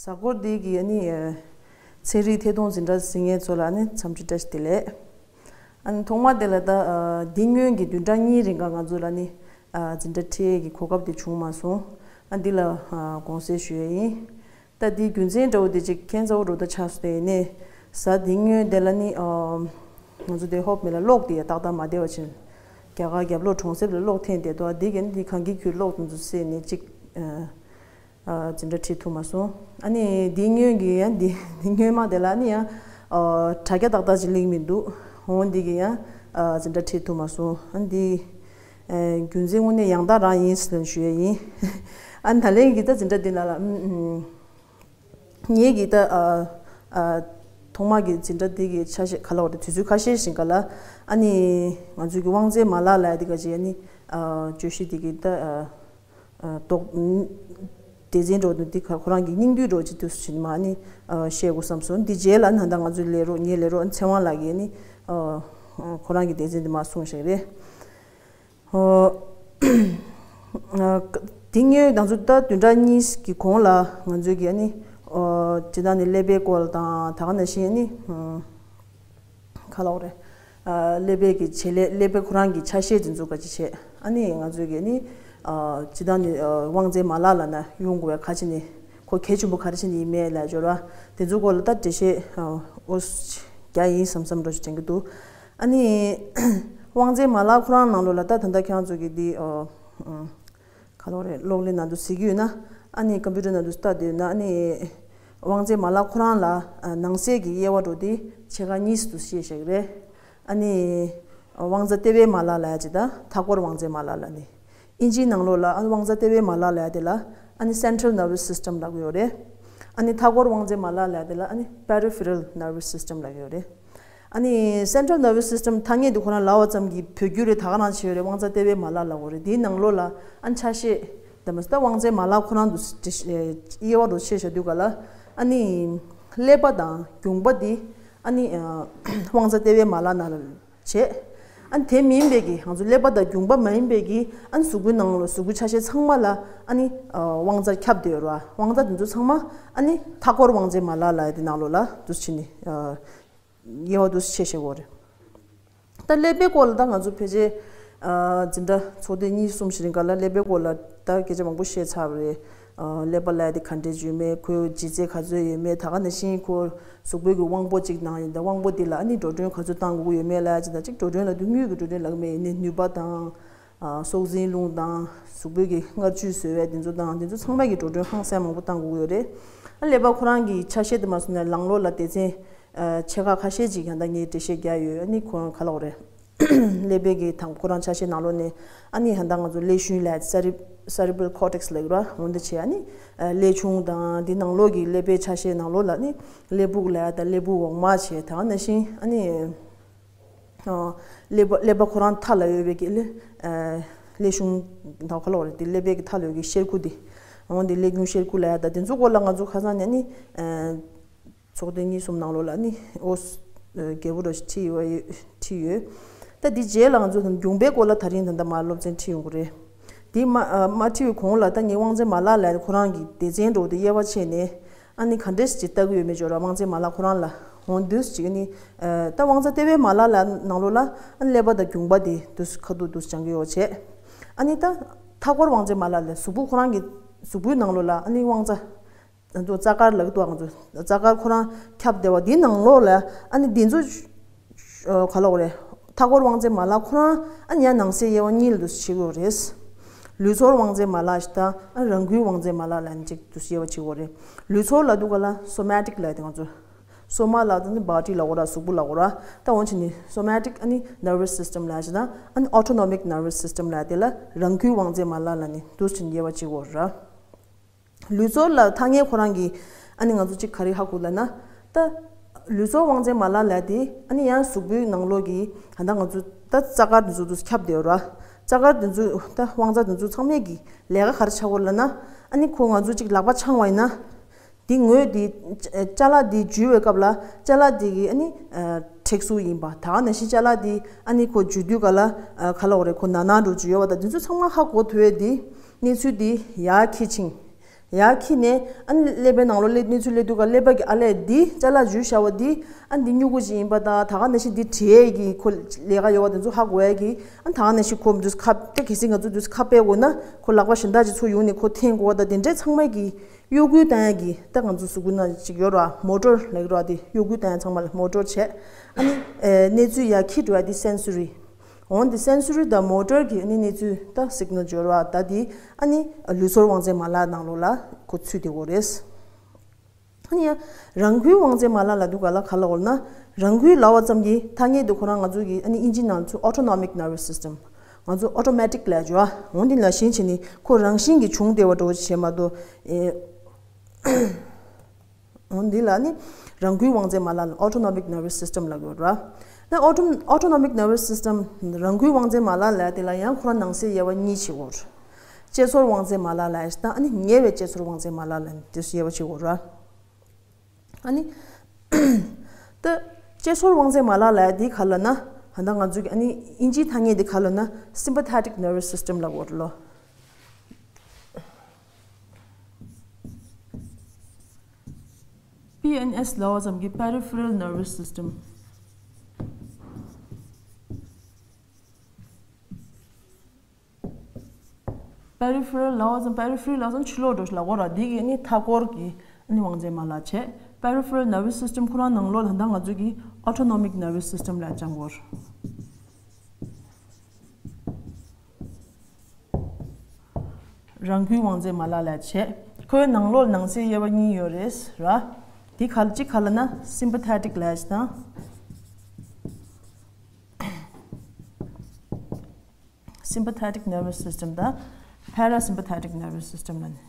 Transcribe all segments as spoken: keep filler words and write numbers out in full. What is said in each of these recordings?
གཟའ་འཁོར་འདི་གི་ཨ་ནི་ཚན་རིག་ཐད་གཏོང་འཛིན་གྲྭ་གཟིགས་མཁན་ཚོ་ལ་ཨ་ནི་འཚམས་འདྲི་བཀྲ་ཤིས་བདེ་ལེགས། ཨ་ནི་ཐོག་མ་དེ་ལ་ད་འདི་སྔོན་གྱི་བདུན་ཕྲག་གཉིས་རིང་ག་ང་ཚོ་ལ་ཨ་ནི་འཛིན་གྲྭ་ཁྲིད་ཀྱི་གོ་སྐབས་དེ་བྱུང་མ་སོང་། ཨ་འདི་ལ་དགོངས་སེལ་ཞུ་ཡས་ཡིན། ད་འདིའི་རྒྱུ་མཚན་འདྲ་བོ་དེ་ཅིག་ཁྱེད་ཚོ་རུ་ད་ཆགས་སོང་། དེ་ནས་གཟའ་འདི་སྔོན་དེ་ལ་ནི་ང་ཚོ་དེ་ཧོབ་མེ་ལ་གློག་དེ་ཡ་ཏག་ཏག་མ་བདེ་བ་ཕྱིན། རྒྱ་གར་རྒྱབ་ལོགས་གྲོང་གསེབ་ལ་གློག་འཐེན་བསྡད་འདུག་འདི་གན་འདི་གངས་སྐྱིད་ཁུལ་གློག་དེ་ཚོ་བསད་ནས་ཅིག་འཛིན་གྲྭ་ཁྲིད་ཐུབ་མ་སོང་། ཨ་ནི་འདི་སྔོན་གྱི་ཡང་འདི་འདི་སྔོན་མ་དེ་ལ་ནི་ཡང་དྲ་རྒྱ་ཏག་ཏག་ཅིག་ལིང་མི་འདུག་འོ་འདི་གི་ཡང་འཛིན་གྲྭ་ཁྲིད་ཐུབ་མ་སོང་། ཨ་ནི་འདི་རྒྱུ་མཚན་དངོས་གནས་ཡང་དག་རང་ཡིན་ཟེར་ཞུ་ཡས་ཡིན། ཨ་ནི་ད་ལན་གྱི་ད་འཛིན་གྲྭ་འདི་ལ་ལ་ངེད་ཀྱི་ད་ཐོག་མ་གི་འཛིན་གྲྭ་འདི་གི་ཆ་ཤས་ག་ལ་བ་དེ་དུས་ཚོད་ཁ་ཤས་ཤིག་ག་ལ་ཨ་ནི་ང་ཚོའི་གི་དབང་རྩའི་མ་ལག་ལ་ཡ་དེ་ག་ཅིག་ཨ་ནི་བརྗོད་གཞི་དེ་གི་ད་རྡོག་སྡེ་ཚན་འགྲོ་དུས་འདི་ག་ཁོ་རང་གི་སྙིང་བསྡུས་འགྲོ་ཅིག་དུས་སུ་ཕྱིན་མ་ཨ་ནི་བཤད་དགོས་བསམ་སོང་། འདི་རྗེས་ལ་ན་ད་ང་ཚོའི་ལས་རོགས་ངའི་ལས་རོགས་ཚེ་དབང་ལགས་ཀྱིས་ཨ་ནི་ཁོ་རང་གི་སྡེ་ཚན་འདི་མ་གསུངས་ཤག་རེད། ཨོ། དེ་སྔོན་ང་ཚོ་ད་བདུན་ཕྲག་གཉིས་ཀྱི་གོང་ལ་ང་ཚོས་ཀྱི་ཨ་ནི་ཨོ་སྤྱི་བཏང་ནས་ཀླད་པའི་སྐོར་དང་ད་ག་ནང་བཞིན་ཨ་ནི་ག་ལབ་དགོས་རེད། ཀླད་པའི་གི་བྱེད་ལས་ཀླད་པའི་ཁོ་རང་གི་ཆ་ཤས་དེ་ཚོ་ག་ཅི་བྱས། ཨ་ནི་ང་ཚོས་ཀྱི་ཨ་ནི་སྤྱི་བཏང་ནས་དབང་རྩའི་མ་ལག་ལ་ན་ཡོང་དགོས་པའི་ག་ཅི་ནས་ཁོ་གལ་ཆེན་པོ་ག་རེ་བྱས་ནས་ཡིན་མེད་ལ་སྦྱོར་བ་དེ་ཚོ་སྐོར་ལ་ད་འགྲེལ་བཤད་ཨོ་རྒྱག་ཡིན་བསམ་བསམ་འདྲ་ཞིག་དྲན་གྱི་འདུག་ཨ་ནི་དབང་རྩའི་མ་ལག་ཁོ་རང་ནང་ལོགས་ལ་ད་ད་ལྟ་ཁྱེད་རང་ཚོ་གི་འདི་ཨོ་ག་ལོག་རེད། གློག་ཀླད་ནང་དུ་གཟིགས་ཀྱི་ཡོད་ན་ཨ་ནི་ཀམ་པུ་ཊར་ནང་དུ་ལྟ་དུས་ན་ཨ་ནི་དབང་རྩའི་མ་ལག་ཁོ་རང་ལ་ནང་གསེས་ཀྱི་དབྱེ་བ་འགྲོ་དེ་ཕྱེད་ཀ་གཉིས་སུ་ཤེས་བཞག་གི་རེད། ཨ་ནི་དབང་རྩ་ལྟེ་བའི་མ་ལག་ལ་ཡ་ཅི་ད་མཐའ་འཁོར་དབང་རྩའི་མ་ལག་ལ་ནི། ཨིན་ཇིའི་ནང་ལོགས་ལ་ཨ་ནི་དབང་རྩ་ལྟེ་བའི་མ་ལག་ལབ་ཡ་དེ་ལ་ཨ་ནི་Central Nervous System ལབ་ཀྱི་ཡོད་རེད། ཨ་ནི་མཐའ་འཁོར་དབང་རྩའི་མ་ལག་ལབ་ཡ་དེ་ལ་ཨ་ནི་Peripheral Nervous System ལབ་ཀྱི་ཡོད་རེད། ཨ་ནི་Central Nervous System ཐ་སྙད་དེ་ཁོ་ན་ལབ་པ་ཙམ་གྱིས་བོད་བསྒྱུར་རེ་ད་ག་རང་བྱས་ཡོད་རེད། དབང་རྩ་ལྟེ་བའི་མ་ལག་ལབ་དགོས་རེད། དེའི་ནང་ལོགས་ལ་ཨ་ནི་ཆ་ཤས་དེ་མ་ཟད་དབང་རྩའི་མ་ལག་ཁོ་རང་དུ་དབྱེ་བ་རུ་ཕྱེ་བཞག་དུས་ག་ལ་ཨ་ནི་ཀླད་པ་དང་རྒྱུངས་པ་དེ་ཨ་ནི་དབང་རྩ་ལྟེ་བའི་མ་ལག་ནང་ལ། བྱས། ཨ་ནི་དེ་མིན་པའི་གི་ང་ཚོ་ཀླད་པ་དང་རྒྱུངས་པ་མ་ཡིན་པའི་གི་ཨ་ནི་གཟུགས་པོའི་ནང་ལ་གཟུགས་པོའི་ཆ་ཤས་ཚང་མ་ལ་ཨ་ནི་དབང་རྩར་ཁྱབ་བསྡད་ཡོད་རེད་བ། དབང་རྩ་དེ་ཚོ་ཚང་མ་ཨ་ནི་མཐའ་འཁོར་དབང་རྩའི་མ་ལག་ལ་དེ་ནང་ལོགས་ལ་འདུ་ཕྱིན་ནས་དབྱེ་བ་འདུ་ཕྱེ་བྱེད་དགོས་རེད། ད་ཀླད་པའི་སྐོར་ལ་ད་ང་ཚོ་ཕལ་ཆེར་འཛིན་གྲྭ་ཚོགས་ཐེངས་གཉིས་གསུམ་ཞིག་རིང་ག་ལ་ཀླད་པའི་སྐོར་ལ་ད་སྐད་ཆ་མང་པོ་བཤད་ཚར་བ་རེད། ཀླད་པ་ལབ་ཡ་དེ་ག་འདྲས་ཡོད་མེད། ཁོའི་ལྗིད་ཚད་ག་ཚོད་ཡོད་མེད། ད་ག་ནང་བཞིན་ཁོ་གཟུགས་པོའི་གི་དབང་པོ་གཅིག་ནང་ཡིན་ད་དབང་པོ་འདི་ལ་ཨ་ནི་འགྲོ་གྲོན་ག་ཚོད་བཏང་དགོས་ཀྱི་ཡོད་མེད་ལབ་ཡ་ཅིག་དང་གཅིག་འགྲོ་གྲོན་ལ་དུས་དངུལ་གི་འགྲོ་གྲོན་ལབ་ཀྱི་མེད། ཡིན་ནའི་ནུས་པ་དང་སྲོག་འཛིན་རླུང་དང་གཟུགས་པོའི་གི་མངར་ཆུ་བཟོ་བའི་དེ་ཚོ་དང་དེ་ཚོ་ཚང་མའི་གི་འགྲོ་གྲོན་ཧང་སང་མང་པོ་བཏང་དགོས་ཀྱི་ཡོད་རེད། ཨ་ཀླད་པ་ཁོ་རང་གི་ཆ་ཤས་དེ་མ་སོང་ནས་ལང་ལོགས་ལ་སྡེ་ཚན་ཆེ་ཁག་ཁ་ཤས་ཅིག་ཡང་ད་ངས་འགྲེལ་བཤད་རྒྱག་ཡོད། ཨ་ནི་ཁོ་རང་ག་ལབ་དགོས་རེད། ཀླད་པའི་གི་དང་ཁོ་རང་ཆ་ཤས་ནང་ལོགས་ནས་ཨ་ནི་ཧན་ད་ང་ཚོ་ཀླད་ཤུན་ལ་Cere- Cerebral Cortex ལབ་ཀྱི་ར་འོན་ཏེ་བྱས། ཨ་ནི་ཀླད་ཆུང་དང་འདི་ནང་ལོགས་ཀྱི་ཀླད་པའི་ཆ་ཤས་ནང་ལོགས་ལ་ནི་ཀླད་ཕུག་ལ་ད་ཀླད་ཕུག་འོག་མ་བྱས་ད་ནང་བཞིན་ཨ་ནི་ཀླད་པ་ཀླད་པ་ཁོ་རང་མཐའ་ལ་ཡོད་པའི་གི་ཀླད་ཀླད་ཤུན་ད་ག་ལབ་དགོས་རེད། དེ་ཀླད་པའི་གི་མཐའ་ལ་ཡོད་ཀྱི་གཤེར་ཁུ་དེ་འོན་ཏེ་ཀླད་ཁུང་གཤེར་ཁུ་ལ་ད་དེ་ཚོ་སྐོར་ལ་ང་ཚོ་ཁ་སང་ནས་ནི། ཚོགས་ཐེངས་གཉིས་གསུམ་ནང་ལོགས་ལ་ནི་ཨོ་རྒྱས་པོ་འདྲ་ཞིག་ཁྲིད་ཡོད་ཁྲིད་ཡོད། ད་འདི་རྗེས་ལ་ང་ཚོ་ད་རྒྱུངས་པའི་སྐོར་ལ་ད་རིང་ད་ལྟ་མ་སློབ་ཚན་ཁྲིད་ཡོང་གི་རེད། འདི་མ་མ་ཁྲིད་པའི་གོང་ལ་ད་ངས་དབང་རྩའི་མ་ལག་ལ་ཁོ་རང་གི་སྡེ་ཚན་འགྲོ་དེ་དབྱེ་བ་ཕྱེ་ནས་ཨ་ནི་ག་འདྲས་ཅིག་ལྟ་གི་ཡོད་མེད་སྦྱོར་བ་དབང་རྩའི་མ་ལག་ཁོ་རང་ལ་འོང་དུས་ཅིག་ནི་ད་དབང་རྩ་ལྟེ་བའི་མ་ལག་ལ་ནང་ལོགས་ལ་ཨ་ནི་ཀླད་པ་དང་རྒྱུངས་པ་དེ་དུས་ཁ་ཐུག་དུས་སྦྱང་གི་ཡོད་བྱས། ཨ་ནི་ད་མཐའ་འཁོར་དབང་རྩའི་མ་ལག་ལ་གཟུགས་པོ་ཁོ་རང་གི་གཟུགས་པོའི་ནང་ལོགས་ལ་ཨ་ནི་དབང་རྩ། ང་ཚོ་རྩ་དཀར་ལབ་ཀྱི་འདུག་ང་ཚོ་རྩ་དཀར་ཁོ་རང་ཁྱབ་བསྡད་པ་འདིའི་ནང་ལོགས་ལ་ཨ་ནི་འདི་ཚོ་ག་ལབ་དགོས་རེད། མཐའ་འཁོར་དབང་རྩའི་མ་ལག་ཁོ་རང་ཨ་ནི་ཡང་ནང་གསེས་དབྱེ་བ་གཉིས་ལ་འདུ་ཕྱེ་གི་ཡོད་རེད། ལུས་ཚོར་དབང་རྩའི་མ་ལག་ཞིག་དང་ཨ་ནི་རང་འགུལ་དབང་རྩའི་མ་ལག་ལ་ཨ་ནི་གཅིག་འདུ་དབྱེ་བ་ཕྱེ་གི་ཡོད་རེད། ལུས་ཚོར་ལབ་དུས་ག་ལ་སོ་མ་ཊིག་ལབ་དེ་ང་ཚོ་སོ་མ་ལབ་དེ་ནི་བྷོ་ཌི་ལབ་དགོས་ར་གཟུགས་པོ་ལབ་དགོས་ར་ད་འོན་ཆེ་ནི་སོ་མ་ཊིག་ཨ་ནི་ནར་བྷ་སི་སི་སི་ཊམ་ལབ་ཞིག་དང་ཨ་ནི་ཨོ་ཊོ་ནོ་མིག་ནར་བྷ་སི་སི་སི་ཊམ་ལབ་དེ་ལ་རང་འགུལ་དབང་རྩའི་མ་ལག་ལ་ནི་འདུ་ཕྱེ་དབྱེ་བ་ཕྱེ་གི་ཡོད་རེད། ལུས་ཚོར་ལ་ཐ་སྙད་ཁོ་རང་གིས་ཨ་ནི་ང་ཚོ་གཅིག་ག་རེ་ཧ་གོ་ལབ་ན། ད་ལུས་ཚོར་དབང་རྩའི་མ་ལག་ལབ་དེ་ཨ་ནི་ཡང་གཟུགས་པོའི་ནང་ལོགས་ཀྱི་ད་ལྟ་ང་ཚོ་ད་རྩ་དཀར་དེ་ཚོ་དུ་ཁྱབ་བསྡད་ཡོད་ར། རྩ་དཀར་དེ་ཚོ་ད་དབང་རྩ་དེ་ཚོ་ཚང་མས་ཀྱི་ལས་ཀ་ག་རེ་བྱ་དགོས་ལབ་ན། ཨ་ནི་ཁོ་ང་ཚོ་གཅིག་ལག་པ་འཆང་བ་ཡིན་ན། འདི་ངོས་འདི་ཅ་ལག་འདི་འཇུ་བའི་སྐབས་ལ་ཅ་ལག་འདི་གི་ཨ་ནི་མཁྲེགས་སུ་ཡིན་པ་ད་ག་ནང་བཞིན་ཅ་ལག་འདི་ཨ་ནི་ཁོ་འཇུ་དུས་ག་ལ་ག་ལབ་དགོས་རེད། ཁོ་ན་ན་འགྲོ་རྒྱུ་ཡོད་པ་ད་འདི་ཚོ་ཚང་མ་ཧ་གོ་ཐུབ་ཡས་འདི་གནས་ཚུལ་འདི་ཡར་འཁྱེར་ཕྱིན། ཡར་འཁྱེར་ནས་ཨ་ནི་ཀླད་པའི་ནང་ལོགས་ཀླད་གནས་ཚུལ་སླེབས་དུས་ཀ་ཀླད་པ་གི་ཨ་ལས་འདི་ཅ་ལག་འཇུ་བཞག་པ་འདི་ཨ་ནི་འདི་སྨྱུ་གུ་ཅིག་ཡིན་པ་དང་། ད་ག་ནང་བཞིན་འདི་བྲི་ཡས་ཀྱི་ཁོ་ལས་ཀ་ཡོད་པ་དེ་ཚོ་ཧ་གོ་ཡས་ཀྱི། ཨ་ནི་ད་ག་ནང་བཞིན་ཁོ་འདུག་ཁ་ཏེ་གལ་སྲིད་ང་ཚོ་འདུག་ཁ་ཕྱེ་དགོས་ན་ཁོ་ལག་པ་གཞན་དག་ཅིག་ཚུར་ཡོང་ནས་ཁོ་འཐེན་དགོས་པ་དང་། དེ་འདྲའི་ཚང་མ་གི་གཡོ་འགུལ་བཏང་ཡས་ཀྱི་ད་ང་ཚོ་གཟུགས་པོ་ནང་ཅིག་ཡོད་ར། མོ་ཊོར་ལབ་ཀྱི་ར། དེ་གཡོ་འགུལ་བཏང་ཡས་ཚང་མ་ལ་མོ་ཊོར་བྱས། ཨ་ནི་ཨེ་གནས་ཚུལ་ཡར་འཁྱེར་འགྲོ་ཡས་དེ་སེན་སོ་རི། འོན་ཏེ་སེན་སོ་རི་དང་མོ་ཊོར་གྱི་ཨ་ནི་གནས་ཚུལ་ད་སིག་ནལ་འབྱོར་བ་ད་དེ་ཨ་ནི་ལུས་ཚོར་དབང་རྩའི་མ་ལག་ནང་ལོགས་ལ་ཁོ་ཚུད་བསྡད་ཡོད་རེད། ཨ་ནི་ཡང་རང་འགུལ་དབང་རྩའི་མ་ལག་ལབ་དུས་ག་ལ་ག་ལ་འོ་ན། རང་འགུལ་ལབ་པ་ཙམ་གྱིས་ཐ་སྙད་དེ་ཁོ་རང་ང་ཚོ་གི་ཨ་ནི་ཨིན་ཇི་ནང་ཚུར་ཨོ་ཊོ་ནོ་མིག་ནར་བས་སིས་ཊམ། ང་ཚོ་ཨོ་ཊོ་མེ་ཊིག་ལབ་ཡོད་ར། འོན་ཏེ་ལ་གཞན་བྱས་ནས་ཁོ་རང་བཞིན་གྱིས་བྱུང་བསྡད་པ་འདྲ་བོ་བྱས་མ་གཏོགས། ཨེ། འོ་འདི་ལ་ནི་རང་འགུལ་དབང་རྩའི་མ་ལག་ལ་ཨོ་ཊོ་ནོ་མིག་ནར་བས་སིས་ཊམ་ལབ་ཡོད་ར། ད་ཨོ་ཊོ་ཨོ་ཊོ་ནོ་མིག་ནར་བས་སིས་ཊམ་རང་འགུལ་དབང་རྩའི་མ་ལག་ལབ་དེ་ལ་ཡང་ཁོ་རང་ནང་གསེས་དབྱེ་བ་གཉིས་ཕྱེ་ཡོད་ར། དཔྱད་ཚོར་དབང་རྩའི་མ་ལག་ལབ་ཡས་དང་ཨ་ནི་ཉེ་བའི་དཔྱད་ཚོར་དབང་རྩའི་མ་ལག་ལབ་དེ་དབྱེ་བ་ཕྱེ་ཡོད་ར། ཨ་ནི་ད་དཔྱད་ཚོར་དབང་རྩའི་མ་ལག་ལབ་ཡས་དེ་ག་ལ་ན། ད་ལྟ་ང་ཚོ་གི་ཨ་ནི་ཨིན་ཇིའི་ཐ་སྙད་དེ་ག་ལ་ན་སིམ་པ་ཐེ་ཊིག་ནར་བས་སིས་ཊམ་ལབ་ཡོད་ར་ལོ། པི་ཨེན་ཨེས་ལབ་པ་ཙམ་གྱིས་པེ་རི་ཕེ་རལ་ནར་བས་སིས་ཊམ། པེ་རི་ཕེ་རལ་ལབ་པ་ཙམ། པེ་རི་ཕེ་རལ་ལབ་ཙམ་ཕྱི་ལོགས་འགྲོ་ཞིག་ལབ་དགོས་ར། འདི་གི་ནི་མཐའ་འཁོར་གྱི་ནི་དབང་རྩའི་མ་ལག་བྱས། པེ་རི་ཕེ་རལ་ནར་བས་སིས་ཊམ་ཁོ་རང་ནང་ལོགས་ལ་ད་ལྟ་ང་ཚོ་གི་ཨོ་ཊོ་ནོ་མིག་ནར་བས་སིས་ཊམ་ལབ་སྦྱང་དགོས་ར། རང་འགུལ་དབང་རྩའི་མ་ལག་ལབ་བྱས། ཁོའི་ནང་ལོགས་ནང་གསེས་དབྱེ་བ་གཉིས་ཡོད་རེད་ར། དེ་ག་ལ་གཅིག་ག་ལ་ན་སིམ་པ་ཐེ་ཊིག་ལབ་ཡས་དང་། སིམ་པ་ཐེ་ཊིག་ནར་བས་སིས་ཊམ་དང་པེ་ར་སིམ་པ་ཐེ་ཊིག་ནར་བས་སིས་ཊམ་ལ་ནི།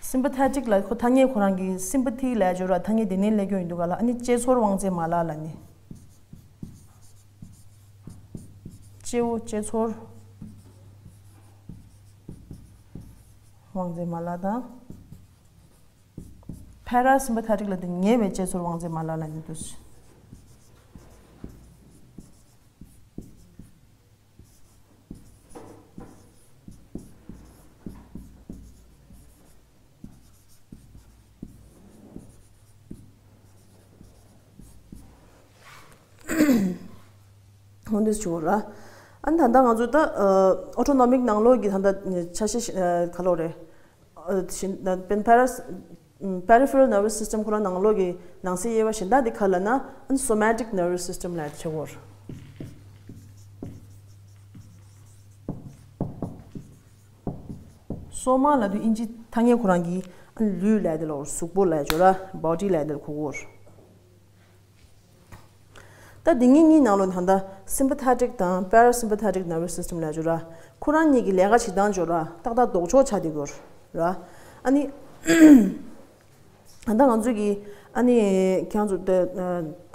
སིམ་པ་ཐེ་ཊིག་ལ་ཁོ་ཐ་སྙད་ཁོ་རང་གི་སིམ་པ་ཐི་ལབ་ཡས་ཡོད་ར། ཐ་སྙད་དེ་ནས་སླེབས་ཀྱི་ཡོད་འདུག་ག་ལ། ཨ་ནི་དཔྱད་ཚོར་དབང་རྩའི་མ་ལག་ལ་ནི། སྐྱེ་བོ་དཔྱད་ཚོར་དབང་རྩའི་མ་ལག་དང་། པེ་ར་སིམ་པ་ཐེ་ཊིག་ལབ་དེ་ཉེ་བའི་དཔྱད་ཚོར་དབང་རྩའི་མ་ལག་ལ་ནི་འདུག། འོ་འདི་ཞུ་ར། ཨ་ནི་ད་ལྟ་ང་ཚོ་ད་ཨོ་ཊོ་ནོ་མིག་ནང་ལོགས་ཀྱི་ད་ལྟ་ཆ་ཤས་ག་ལོ་རེད། པེ་རི་ཕེ་རལ་ནར་བས་སིས་ཊམ་ཁོ་རང་ནང་ལོགས་ཀྱི་ནང་གསེས་དབྱེ་བ་གཞན་དག་དེ་ག་ལ་ན་ཨ་ནི་སོ་མེ་ཊིག་ནར་བས་སིས་ཊམ་ལབ་ཡས་ཆགས་ཡོད་ར། སོ་མ་ལབ་དུས་ཨིན་ཇི་ཐ་སྙད་ཁོ་རང་གིས་ཨ་ནི་ལུས་ལབ་ཡས་དེ་ལ་གཟུགས་པོ་ལབ་ཡས་ཡོད་ར། བོ་ཌི་ལབ་ཡས་དེ་ལ་གོ་གི་ཡོད་ར། ད་འདི་གཉིས་གཉིས་ནང་ལོགས་ད་ལྟ་སིམ་པ་ཐེ་ཊིག་དང་པེ་ར་སིམ་པ་ཐེ་ཊིག་ནར་བས་སིས་ཊམ་ལབ་ཡས་ཡོད་ར། ཁོ་རང་གཉིས་ཀྱི་ལས་ཀ་བྱེད་སྟངས་ཡོད་ར། ཏག་ཏག་ལྡོག་ཕྱོགས་ཆགས་བསྡད་ཀྱི་ཡོད་ར། ཨ་ནི། ད་ལྟ་ང་ཚོ་གི་ཨ་ནི་ཁྱེད་རང་ཚོ་དེ་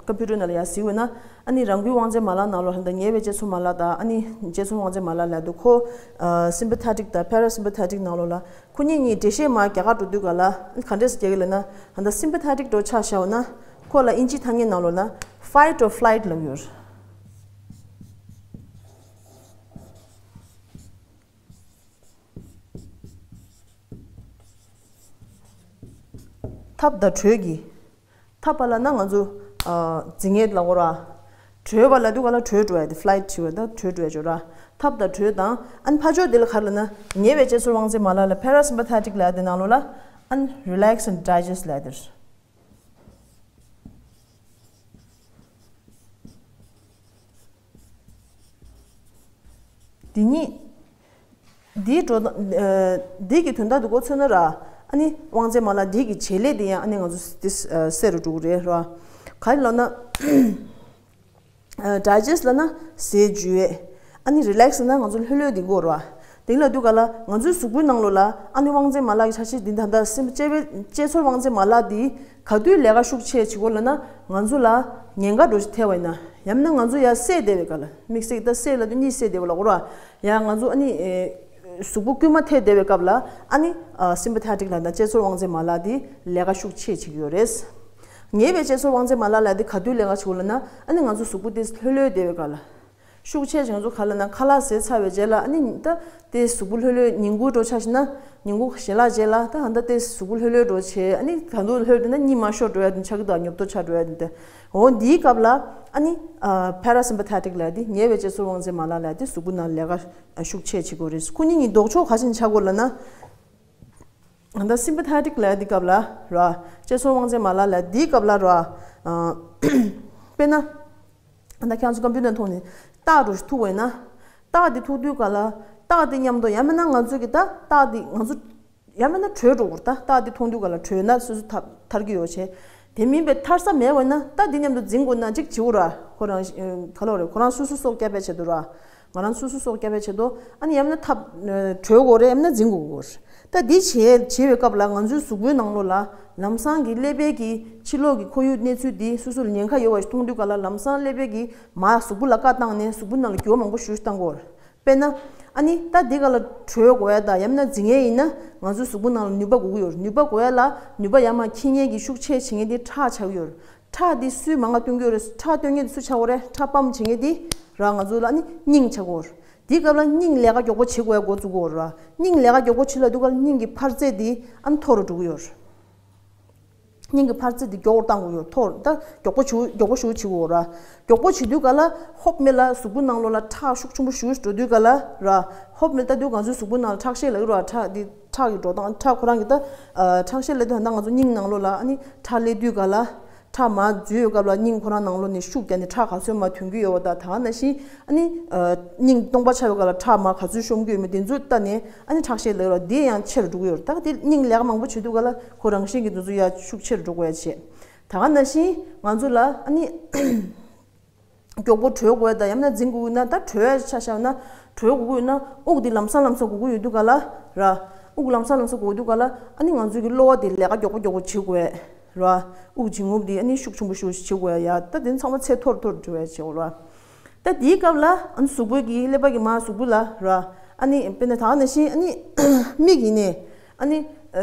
ཀམ་པུ་ཊར་ནང་ལ་ཡར་གཟིགས་འོས་ན། ཨ་ནི་རང་འགུལ་དབང་རྩའི་མ་ལག་ནང་ལོགས་ལ་ད་ཉེ་བའི་དཔྱད་ཚོར་མ་ལག་དང་ཨ་ནི་དཔྱད་ཚོར་དབང་རྩའི་མ་ལག་ལབ་དུས་ཁོ་ཨ་སིམ་པ་ཐེ་ཊིག་དང་པེ་ར་སིམ་པ་ཐེ་ཊིག་ནང་ལོགས་ལ་ཁོ་གཉིས་གཉིས་འགྲེལ་བཤད་མར་རྒྱག་ག་འགྲོ་དུས་ག་ལ་ཨ་ནི་ག་འདྲས་སེ་རྒྱག་གི་ལབ་ན། ད་ལྟ་སིམ་པ་ཐེ་ཊིག་འདྲ་ཆ་བཞག་འོ་ན། ཁོ་ལ་ཨིན་ཇི་ཐ་སྙད་ནང་ལོགས་ལ་fight or flight་ལབ་ཡོད། འཐབ་དང་བྲོས་ཀྱི། འཐབ་པ་ལབ་ན་ང་ཚོ་ཨ་འཛིང་ངེས་ལབ་དགོས་ར། བྲོས་པ་ལབ་དུས་ག་ལ་བྲོས་འགྲོ་ཡ་དེ་flight་བྱེད་པ་དང་བྲོས་འགྲོ་ཡ་ཅིག་ར། འཐབ་དང་བྲོས་དང་ཨ་ནི་ཕར་ཕྱོགས་དེ་ལ་ག་རེ་ལབ་ན་ཉེ་བའི་དཔྱད་ཚོར་དབང་རྩའི་མ་ལག་ལ་parasympathetic་ལབ་ཡ་དེ་ནང་ལོགས་ལ་ཨ་ནི་relax and digest་ལབ་ཡ་དེ་རེད། འདི་གཉིས། འདིའི་འགྲོ་སྟངས་ཨ་འདི་གི་དོན་དག་འདི་མགོ་ཚོས་ན་ར། ཨ་ནི་དབང་རྩའི་མ་ལག་འདི་གི་བྱེད་ལས་འདི་ཡང་ཨ་ནི་ང་ཚོ་འདི་ཨ་གསལ་རུ་འགྲོ་གི་རེད་ར། ག་རེ་ལབ་ན། ཨ་digest་ལབ་ན་ཟས་འཇུ་ཡས། ཨ་ནི་relax་ལབ་ན་ང་ཚོ་ལྷོད་ལྷོད་འདི་གོ་ར། དེ་ལབ་དུས་ག་ལ་ང་ཚོའི་གཟུགས་པོའི་ནང་ལོགས་ལ་ཨ་ནི་དབང་རྩའི་མ་ལག་གི་ཆ་ཤས་འདི་ད་ལྟ་སེམས་དཔྱད་པའི་དཔྱད་ཚོར་དབང་རྩའི་མ་ལག་འདི་ག་དུས་ལས་ཀ་ཤུགས་ཆེ་བྱེད་གོ་ལབ་ན། ང་ཚོ་ལ་ཉེན་ཁ་འདྲ་ཞིག་ཐེབས་པ་ཡིན་ན། ཡང་མིན་ན་ང་ཚོ་ཡར་བསད་བསྡད་པའི་སྐབས་ལ། དམིགས་བསལ་གྱི་ད་བསད་ལབ་དུས་གཉིད་སད་བསྡད་པ་ལབ་དགོས་ར། ཡང་ང་ཚོ་ཨ་ནི་ཨེ་གཟུགས་པོ་སྐུལ་མ་ཐེབས་བསྡད་པའི་སྐབས་ལ་ཨ་ནི་ཨ་sympathetic་ལབ་ན་དཔྱད་ཚོར་དབང་རྩའི་མ་ལག་འདི་ལས་ཀ་ཤུགས་ཆེ་བྱེད་ཀྱི་ཡོད་རེད། ཉེ་བའི་ཅེ་སོར་དབང་ཆེན་མ་ལགས་ལ་དེ་ག་དུས་ལས་ཀ་བྱེད་དགོས་ལབ་ན། ཨ་ནི་ང་ཚོ་གཟུགས་པོ་དེ་ལྷོད་ལྷོད་བསྡད་པའི་སྐབས་ལ། ཤུགས་ཆེ་ཞིང་ཚོ་ག་ལ་ན་ཁ་ལག་ཟས་ཚར་བའི་རྗེས་ལ། ཨ་ནི་ད་དེ་གཟུགས་པོ་ལྷོད་ལྷོད་ཉིན་གུང་འགྲོ་ཆ་ཞིག་ན། ཉིན་གུང་ཞལ་ལག་རྗེས་ལ་ད་ཧ་ད་དེ་གཟུགས་པོ་ལྷོད་ལྷོད་འགྲོ་བྱས། ཨ་ནི་ད་དུང་ལྷོད་དེ་ན་གཉིད་མ་ཤོར་འགྲོ་ཡ་དེ་ཆགས་ཀྱི་འདུག་ཉོབ་ཏོ་ཆགས་འགྲོ་ཡ་དེ་འདི། འོ་འདིའི་སྐབས་ལ་ཨ་ནི་ཕ་ར་སིམ་པ་ཐེ་ཊིག་ལབ་དེ། ཉེ་བའི་ཅེ་སོར་དབང་ཆེན་མ་ལགས་ལབ་དེ་གཟུགས་པོ་ནང་ལས་ཀ་ཤུགས་ཆེ་བྱེད་དགོས་རེད། ཁོ་གཉིས་གཉིས་ལྡོག་ཕྱོགས་ག་ཞིག་ཆགས་དགོས་ལབ་ན། ད་སིམ་པ་ཐེ་ཊིག་ལབ་དེ་སྐབས་ལ་ར། ཅེ་སོར་དབང་ཆེན་མ་ལགས་ལབ་དེའི་སྐབས་ལ་ར། དཔེར་ན། ད་ཁྱེད་ཚོ་ཀམ་པུ་ཊར་ཐོག་ནས་རྟགས་འདྲ་ཞིག་ཐུག་པ་ཡིན་ན། རྟགས་དེ་ཐུག་དུས་སྐབས་ལ། རྟགས་དེ་མཉམ་དུ་ཡང་མིན་ན་ང་ཚོ་གི་ད་རྟགས་དེ་ང་ཚོ་ཡང་མིན་ན་བྲོས་འགྲོ་དགོས། ད་རྟགས་དེ་མཐོང་དུས་སྐབས་ལ་བྲོས་ན་སོ་སོ་ཐར་ཐར་གྱི་ཡོད་བྱས། དེ་མིན་པའི་ཐར་ས་མེད་པ་ཡིན་ན་རྟགས་དེ་མཉམ་དུ་འཛིན་དགོས་ན་གཅིག་བྱེད་དགོས་ར། ཁོ་རང་ག་ལོ་རེད། ཁོ་རང་སོ་སོ་སྲོག་སྐྱོབ་པའི་ཆེད་དུ་ར། ང་རང་སོ་སོ་སྲོག་སྐྱོབ་པའི་ཆེད་དུ། ཨ་ནི་ཡང་མིན་ན་ཐར་བྲོས་དགོས་རེད། ཡང་མིན་ན་འཛིན་དགོས་རེད། ད་འདི་བྱེད་བྱེད་པའི་སྐབས་ལ་ང་ཚོའི་གཟུགས་པོའི་ནང་ལོགས་ལ་ལམ་སང་གི་ཀླད་པའི་གི་ཕྱི་ལོགས་ཀྱི་ཁོར་ཡུག་གནས་ཚུལ་འདི་སོ་སོ་ལ་ཉེན་ཁ་ཡོད་པ་ཞིག་མཐོང་དུས་སྐབས་ལ་ལམ་སང་ཀླད་པའི་གི་མར་གཟུགས་པོ་ལ་བཀའ་བཏང་ནས་གཟུགས་པོ་ནང་ལ་འགྱུར་བ་མང་པོ་ཞིག་བཏང་དགོས་རེད། དཔེར་ན། ཨ་ནི་ད་འདི་ག་ལ་བྲོས་དགོས་ཡ་དང་ཡང་མིན་ན་འཛིན་ཡས་ཡིན་ན་ང་ཚོའི་གཟུགས་པོ་ནང་ལ་ནུས་པ་དགོས་ཀྱི་ཡོད་རེད། ནུས་པ་དགོས་ཡ་ལ་ནུས་པ་ཡར་མར་འཁྱེར་མཁན་གྱི་ཤུགས་ཆེ་བྱེད་མཁན་དེ་ཁྲག་ཆགས་ཀྱི་ཡོད་རེད། ཁྲག་འདི་སུས་མང་ང་བཏོན་གྱི་ཡོད་རེད། ཁྲག་བཏོན་མཁན་དེ་སུ་ཆགས་ཀྱི་ཡོད་རེད། ཁྲག་པམ་བྱེད་མཁན་དེ་ར་ང་ཚོ་ལ་ཨ་ནི་སྙིང་ཆགས་ཀྱི་ཡོད་རེད། དེའི་སྐབས་ལ་སྙིང་ལས་ཀ་མགྱོགས་པོ་བྱེད་དགོས་ཡ་འགོ་བཙུགས་ཀྱི་ཡོད་རེད། སྙིང་ལས་ཀ་མགྱོགས་པོ་བྱེད་ལ་དུས་སྐབས་ལ་སྙིང་གི་འཕར་ཚད་དེ་ཨ་ནི་མཐོ་རུ་འགྲོ་གི་ཡོད་རེད། སྙིང་གི་འཕར་ཚད་དེ་མགྱོགས་པོ་བཏང་དགོས་ཡོད། མཐོ་རུ་ད་མགྱོགས་པོ་ཞུ་མགྱོགས་པོ་ཞུ་བྱེད་དགོས་ར། མགྱོགས་པོ་བྱེད་དུས་ག་ལ་ཧོབ་མེད་ལ་གཟུགས་པོ་ནང་ལོགས་ལ་ཁྲག་ཤུགས་ཆེན་པོ་ཞུ་འགྲོ་དུས་ག་ལ་ར། ཧོབ་མེད་ལ་ལྟ་དུས་ང་ཚོའི་གཟུགས་པོ་ནང་ལ་ཁྲག་ཤེད་ལབ་ཀྱི་ར། ཁྲག་འདི་ཁྲག་གི་འགྲོ་སྟངས་ཁྲག་ཁོ་རང་གི་ད་ཁྲག་ཤེད་ལབ་དུས་ད་ང་ཚོ་སྙིང་ནང་ལོགས་ལ་ཨ་ནི་ཁྲག་སླེབས་དུས་ག་ལ། ཁྲག་མར་འཛུལ་ཡོད་སྐབས་ལ་སྙིང་ཁོ་རང་ནང་ལོགས་ནས་ཤུགས་བརྒྱབ་ནས་ཁྲག་ག་ཚོད་མར་ཐོན་གྱི་ཡོད་པ་དང་། ད་ག་ནང་བཞིན་ཨ་ནི་སྙིང་སྟོང་པ་ཆགས་ཡོད་སྐབས་ལ་ཁྲག་མར་ག་ཚོད་ཤོང་གི་ཡོད་མེད་དེ་ཚོ་ལྟ་ནས་ཨ་ནི་ཁྲག་ཤེད་ལབ་ཀྱི་ར། དེ་ཡང་ཆེ་རུ་འགྲོ་གི་ཡོད་རེད། ད་དེ་སྙིང་ལས་ཀ་མང་པོ་བྱེད་དུས་ག་ལ་ཁོ་རང་བཞིན་གྱིས་དེ་ཚོ་ཡར་ཤུགས་ཆེ་རུ་འགྲོ་དགོས་ཡ་བྱེད། ད་ག་ནང་བཞིན་ང་ཚོ་ལ་ཨ་ནི་མགྱོགས་པོ་བྲོས་དགོས་ཡ་དང་ཡང་ན་འཛིན་དགོས་ཡོད་ན། ད་བྲོས་ཡ་ཆ་བཞག་ན་བྲོས་དགོས་ཀྱི་ཡོད་ན་དབུགས་འདི་ལམ་སང་ལམ་སང་དགོས་ཀྱི་ཡོད་དུས་ག་ལ་ར། དབུགས་ལམ་སང་ལམ་སང་དགོས་དུས་ག་ལ་ཨ་ནི་ང་ཚོའི་གི་གློ་བ་དེ་ལས་ཀ་མགྱོགས་པོ་མགྱོགས་པོ་བྱེད་དགོས་ཡ་ར། དབུགས་འབྱིན་རྔུབ་དེ་ཨ་ནི་ཤུགས་ཆེན་པོ་ཤུགས་བྱེད་དགོས་ཡ། ད་དེ་ཚང་མ་ཚད་མཐོ་རུ་མཐོ་རུ་འགྲོ་ཡ་བྱེད་དགོས་ར། ད་དེའི་སྐབས་ལ་ཨ་ནི་གཟུགས་པོའི་གི་ཀླད་པ་གི་མར་གཟུགས་པོ་ལ་ར། ཨ་ནི་དཔེར་ན་ད་ག་ནང་བཞིན་ཨ་ནི་མིག་ཡིན་ནའི་ཨ་ནི་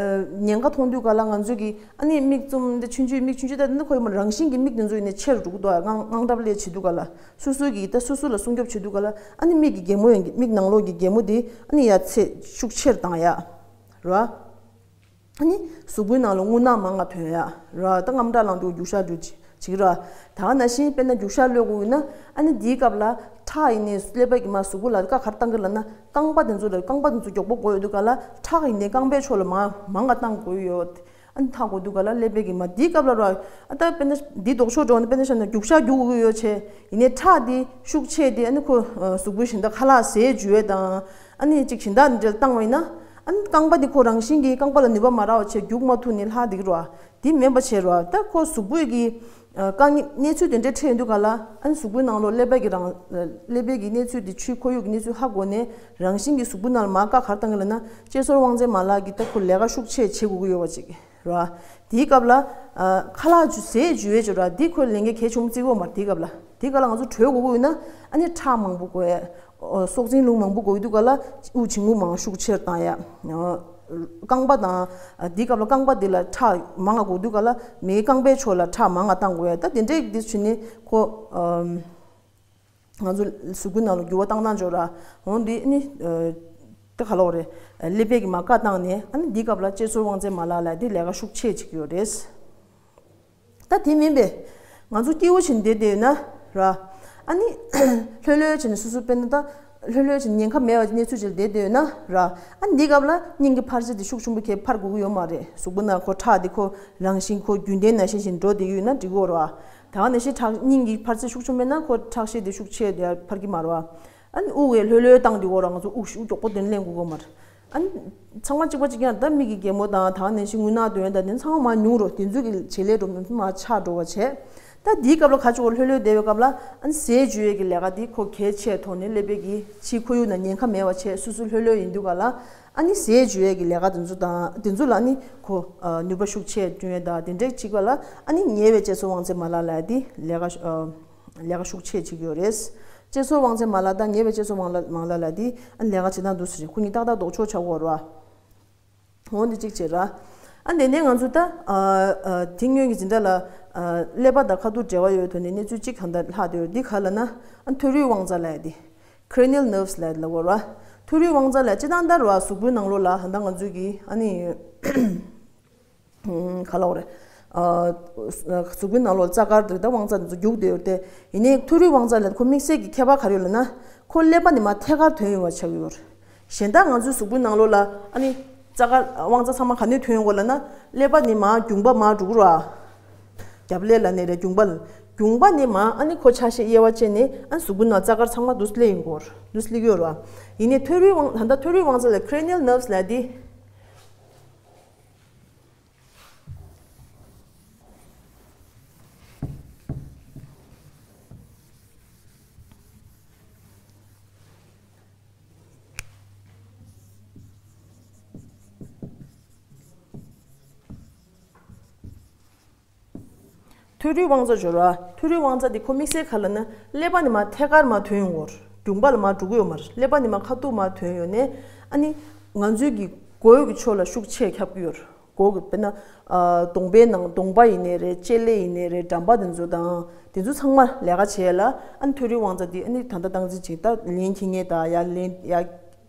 ཉེན་ཁ་མཐོང་དུས་ག་ལ་ང་ཚོ་གི་ཨ་ནི་མིག་བཙུམ་དེ་ཆུང་ཆུང་མིག་ཆུང་ཆུང་དེ་འདི་ཁོ་ཡི་མ་རང་བཞིན་གྱི་མིག་དེ་ཚོ་ཡིན་ནའི་ཆེ་རུ་འགྲོ་གི་འདུག་ཨ་དངངས་དངངས་འཚབ་ལས་བྱེད་དུས་ག་ལ་སོ་སོ་གི་ད་སོ་སོ་ལ་སྲུང་སྐྱོབ་བྱེད་དུས་ག་ལ་ཨ་ནི་མིག་གི་རྒྱལ་མོ་ཡང་མིག་ནང་ལོགས་ཀྱི་རྒྱལ་མོ་དེ་ཨ་ནི་ཡར་ཚད་ཤུགས་ཆེར་བཏང་ཡ་ར། ཨ་ནི་གཟུགས་པོའི་ནང་ལ་རྔུལ་ནག་མང་ང་ཐོན་ཡ་ར། ད་དངངས་སྐྲག་ལངས་དུས་རྒྱུག་ཤར་འགྲོ་ཅིག་ཅིག་ར། ད་ག་ནང་བཞིན་དཔེར་ན་རྒྱུག་ཤར་གློད་དགོས་ཡོད་ན་ཨ་ནི་འདིའི་སྐབས་ལ་ཁྲག་ཡིན་ནའི་ཀླད་པ་གི་མར་གཟུགས་པོ་ལ་བཀའ་ག་རེ་བཏང་གི་ལབ་ན་རྐང་པ་དེ་ཚོ་ལ་རྐང་པ་དེ་ཚོ་མགྱོགས་པོ་དགོས་ཡོད་དུས་ག་ལ་ཁྲག་ཡིན་ནའི་རྐང་པའི་ཕྱོགས་ལ་མར་མང་ང་བཏང་དགོས་ཡོད། ཨ་ནི་ཐག་དགོས་དུས་ག་ལ་ཀླད་པའི་གི་མར་འདིའི་སྐབས་ལ་ར། ཨ་ད་དཔེར་ན་འདི་ལྡོག་ཕྱོགས་འགྲོ་ན་དཔེར་ན་བཤད་ན་རྒྱུག་ཤར་རྒྱུག་དགོས་ཀྱི་ཡོད་བྱས་ཡིན་ནའི་ཁྲག་འདི་ཤུགས་ཆེ་དེ་ཨ་ནི་ཁོ་གཟུགས་པོའི་གཞན་དག་ཁ་ལག་ཟས་འཇུ་ཡས་དང་ཨ་ནི་ཅིག་གཞན་དག་འདི་འདྲ་བཏང་བ་ཡིན་ན། ཨ་ནི་རྐང་པ་འདི་ཁོ་རང་བཞིན་གྱིས་རྐང་པ་ལ་ནུས་པ་མ་རག་པ་བྱས་རྒྱུག་མ་ཐུབ་ནས་ལྷག་བསྡད་ཀྱི་རེད་བ། འདི་མིན་པ་བྱས་རེད་བ། ད་ཁོ་གཟུགས་པོའི་གི་ཨ་དཀའ་ངལ་གནས་ཚུལ་དེ་འདྲའི་འཕྲད་ཡོང་དུས་ག་ལ་ཨ་ནི་གཟུགས་པོའི་ནང་ལོགས་ཀླད་པའི་གི་རང་ཀླད་པའི་གི་གནས་ཚུལ་དེ་ཕྱིའི་ཁོར་ཡུག་གི་གནས་ཚུལ་ཧ་གོ་ནས་རང་བཞིན་གྱིས་གཟུགས་པོའི་ནང་ལ་མར་བཀའ་ག་རེ་བཏང་གི་ལབ་ན་ཅེ་སོར་དབང་ཆེན་མ་ལགས་ཀྱིས་ད་ཁོ་ལས་ཀ་ཤུགས་ཆེ་བྱེད་དགོས་ཀྱི་ཡོད་པ་ཅིག་རེད་བ། དེའི་སྐབས་ལ་ཨ་ཁ་ལག་འཇུ་ཟས་འཇུ་ཡས་ཅིག་རེད་བ། འདི་ཁོའི་ལས་འགན་གལ་ཆེན་པོ་བརྩི་གི་ཡོད་མ་རེད། དེའི་སྐབས་ལ་དེའི་སྐབས་ལ་ང་ཚོ་བྲོས་དགོས་ཀྱི་ཡོད་ན་ཨ་ནི་ཁྲག་མང་པོ་དགོས་ཡས། ཨོ་སྲོག་འཛིན་རླུང་མང་པོ་དགོས་དུས་ག་ལ་དབུགས་འབྱིན་རྔུབ་མང་ཤུགས་ཆེར་བཏང་ཡ། ཨོ་རྐང་པ་དང་། ཨ་འདིའི་སྐབས་ལ་རྐང་པ་འདི་ལ་ཁྲག་མང་ང་དགོས་དུས་ག་ལ་མིའི་རྐང་པའི་ཕྱོགས་ལ་ཁྲག་མང་ང་བཏང་དགོས་ཡ། ད་དེ་འདྲས་འདི་བྱས་ནས་ཁོ་ཨམ་ང་ཚོ་གཟུགས་པོའི་ནང་ལ་འགྱུར་བ་བཏང་སྟངས་ཅིག་རེད་བ། འོ་འདི་ནི་ཨ་ད་ག་ལབ་དགོས་རེད། ཀླད་པའི་གི་མར་བཀའ་བཏང་ནས་ཨ་ནི་འདིའི་སྐབས་ལ་ཅེ་སོར་དབང་ཆེན་མ་ལགས་ལ་འདི་ལས་ཀ་ཤུགས་ཆེ་བྱེད་ཀྱི་ཡོད་རེད། ད་དེ་མིན་པས། ང་ཚོ་སྐྱིད་པོ་བྱས་ནས་བསྡད་བསྡད་ཡོད་ན་ར། ཨ་ནི་ལྷོད་ལྷོད་བྱས་ནས་སོ་སོ་དཔེར་ན་ད་ལྷོད་ལྷོད་བྱས་ནས་ཉེན་ཁ་མེད་པ་གནས་ཚུལ་ཅིག་ལ་བསྡད་བསྡད་ཡོད་ན་ར། ཨ་ནི་འདིའི་སྐབས་ལ་སྙིང་གི་འཕར་ཚད་དེ་ཤུགས་ཆེན་པོ་གས་འཕར་དགོས་ཀྱི་ཡོད་མ་རེད། གཟུགས་པོ་ནང་ཁོ་ཁྲག་དེ་ཁོ་རང་བཞིན་ཁོ་རྒྱུན་ལྡན་ནང་བཞིན་བཞིན་འགྲོ་བསྡད་ཀྱི་ཡོད་ན་འགྲིག་གི་ཡོད་རེད་བ། ད་ག་ནང་བཞིན་ཁྲག་སྙིང་གི་འཕར་ཚད་ཤུགས་ཆེན་པོ་མེད་ན་ཁོ་ཁྲག་ཤེད་དེ་ཤུགས་ཆེ་དེ་འཕར་གྱི་མ་རེད་བ། ཨ་ནི་དབུགས་ཡང་ལྷོད་ལྷོད་བཏང་བསྡད་ཀྱི་ཡོད་རེད། ང་ཚོ་དབུགས་ཤུགས་མགྱོགས་པོ་དེ་ནས་ལེན་དགོས་ཀྱི་ཡོད་མ་རེད། ཨ་ནི་ཚང་མ་གཅིག་པ་གཅིག་རྐྱང་། ད་མིག་གི་རྒྱལ་མོ་དང་ད་ག་ནང་བཞིན་རྔུལ་ནག་འདོན་ཡ་དང་དེ་ཚང་མ་མར་ཉུང་རུ་དེ་ཚོ་གི་བྱེད་ལས་འགྲོ་མི་མར་ཆག་འགྲོ་བ་བྱས། ད་འདིའི་སྐབས་ལ་ཁ་ཕྱོགས་ལྷོད་ལྷོད་བསྡད་པའི་སྐབས་ལ་ཨ་ནི་ཟས་འཇུ་ཡས་ཀྱི་ལས་ཀ་འདི་ཁོ་གལ་ཆེ་མཐོང་ནས་ཀླད་པའི་གི་ཕྱིའི་ཁོར་ཡུག་ནང་ཉེན་ཁ་མེད་པ་བྱས་སོ་སོ་ལྷོད་ལྷོད་ཡིན་དུས་ག་ལ་ཨ་ནི་ཟས་འཇུ་ཡས་ཀྱི་ལས་ཀ་དེ་ཚོ་དང་དེ་ཚོ་ལ་ཨ་ནི་ཁོ་ནུས་པ་ཤུགས་ཆེ་བསྐྲུན་ཡས་དང་དེ་འདྲས་བྱེད་པ་ལ་ཨ་ནི་ཉེ་བའི་ཅེ་སོར་དབང་ཆེན་མ་ལགས་ལབ་ཡ་འདི་ལས་ཀ་ལས་ཀ་ཤུགས་ཆེ་བྱེད་ཀྱི་ཡོད་རེད། ཅེ་སོར་དབང་ཆེན་མ་ལགས་དང་ཉེ་བའི་ཅེ་སོར་དབང་ལགས་མ་ལགས་ལབ་ཡ་འདི་ཨ་ནི་ལས་ཀ་བྱེད་སྟངས་འདུག་ཟེར། ཁོ་གཉིས་ཏག་ཏག་ལྡོག་ཕྱོགས་ཆགས་ཀྱི་ཡོད་རེད་བ། འོ་འདི་གཅིག་བྱས་ར། ཨ་ནི་དེ་ནས་ང་ཚོ་ད་ཨ་ཨ་དེ་སྔོན་གྱི་འཛིན་གྲྭ་ལ་ ཀླད་པ་དང་ཁ་ཐུག་འབྲེལ་བ་ཡོད་དོན་ནི་གནས་ཚུལ་གཅིག་གང་ལྟར་ལྷག་བསྡད་ཡོད། འདི་ག་ལབ་ན་ཨ་ནི་ཐོད་རུས་དབང་རྩ་ལབ་ཡ་འདི། Cranial nerves ལབ་ཡ་འདི་ལབ་དགོས་ར། ཐོད་རུས་དབང་རྩ་ལབ་ཡ་སྤྱིར་བཏང་ལྟར་བ་གཟུགས་པོའི་ནང་ལོགས་ལ་ད་ལྟ་ང་ཚོས་ཀྱི་ཨ་ནི། ག་ལབ་དགོས་རེད། གཟུགས་པོའི་ནང་ལོགས་རྩ་དཀར་དེ་དང་དབང་རྩ་དེ་ཚོ་རྒྱུག་བསྡད་ཡོད་དེ། ཡིན་ནའི་ཐོད་རུས་དབང་རྩ་ལབ་ཁོ་དམིགས་བསལ་གྱི་ཁྱད་པར་ག་རེ་ཡོད་ལབ་ན། ཁོ་ཀླད་པ་ནས་མར་ཐད་ཀར་ཐོན་ཡོང་བ་ཆགས་ཀྱི་ཡོད་རེད། གཞན་དག་ང་ཚོའི་གཟུགས་པོའི་ནང་ལོགས་ལ་ཨ་ནི། རྩ་དཀར་དབང་རྩ་ཚང་མ་ག་ནས་ཐོན་ཡོང་གི་ལབ་ན། ཀླད་པ་ནས་མར་རྒྱུངས་པ་མར་འགྲོ་གི་རེད་བ། རྒྱབ་ཀླད་ལབ་ནའི་རེད། རྒྱུངས་པ་ལ། རྒྱུངས་པ་ནས་མར་ཨ་ནི་ཁོ་ཆ་ཤས་དབྱེ་བ་ཕྱེ་ནས་ཨ་ནི་གཟུགས་པོའི་ནང་རྩ་དཀར་ཚང་མ་འདུག་སླེབས་ཡོང་གི་རེད། འདུག་སླེབས་ཀྱི་ཡོད་རེད་བ། ཡིན་ནའི་ཐོད་རུས་དབང་ད་ལྟ་ཐོད་རུས་དབང་རྩ་ལ་Cranial nerves ལབ་ཡ་འདི། ཐོད་རུས་དབང་རྩ་སྦྱོར་བ། ཐོད་རུས་དབང་རྩ་འདི་ཁོ་དམིགས་བསལ་ག་ལབ་ན་ཀླད་པ་ནས་མར་ཐད་ཀར་མར་ཐོན་ཡོང་གི་རེད། རྒྱུངས་པ་ལ་མར་འགྲོ་གི་ཡོད་མ་རེད། ཀླད་པ་ནས་མར་ཁ་ཐུག་མར་ཐོན་ཡོང་ནས་ཨ་ནི། ང་ཚོའི་གི་མགོ་གི་ཕྱོགས་ལ་ཤུགས་ཆེ་ཁྱབ་ཀྱི་ཡོད་རེད། མགོ་གི་དཔེར་ན། གདོང་པའི་ནང་གདོང་པ་ཡིན་ནའི་རེད། ལྕེ་ལེ་ཡིན་ནའི་རེད། འགྲམ་པ་དེ་ཚོ་དང་། དེ་ཚོ་ཚང་མ་ལས་ཀ་བྱེད་ཡ་ལ་ཨ་ནི་ཐོད་རུས་དབང་རྩ་འདི་ཨ་ནི་ད་ལྟ་སྟངས་འཛིན་བྱེད། ད་ལན་འཁྱེར་མཁན་དང་ཡ་ལན་ཡ།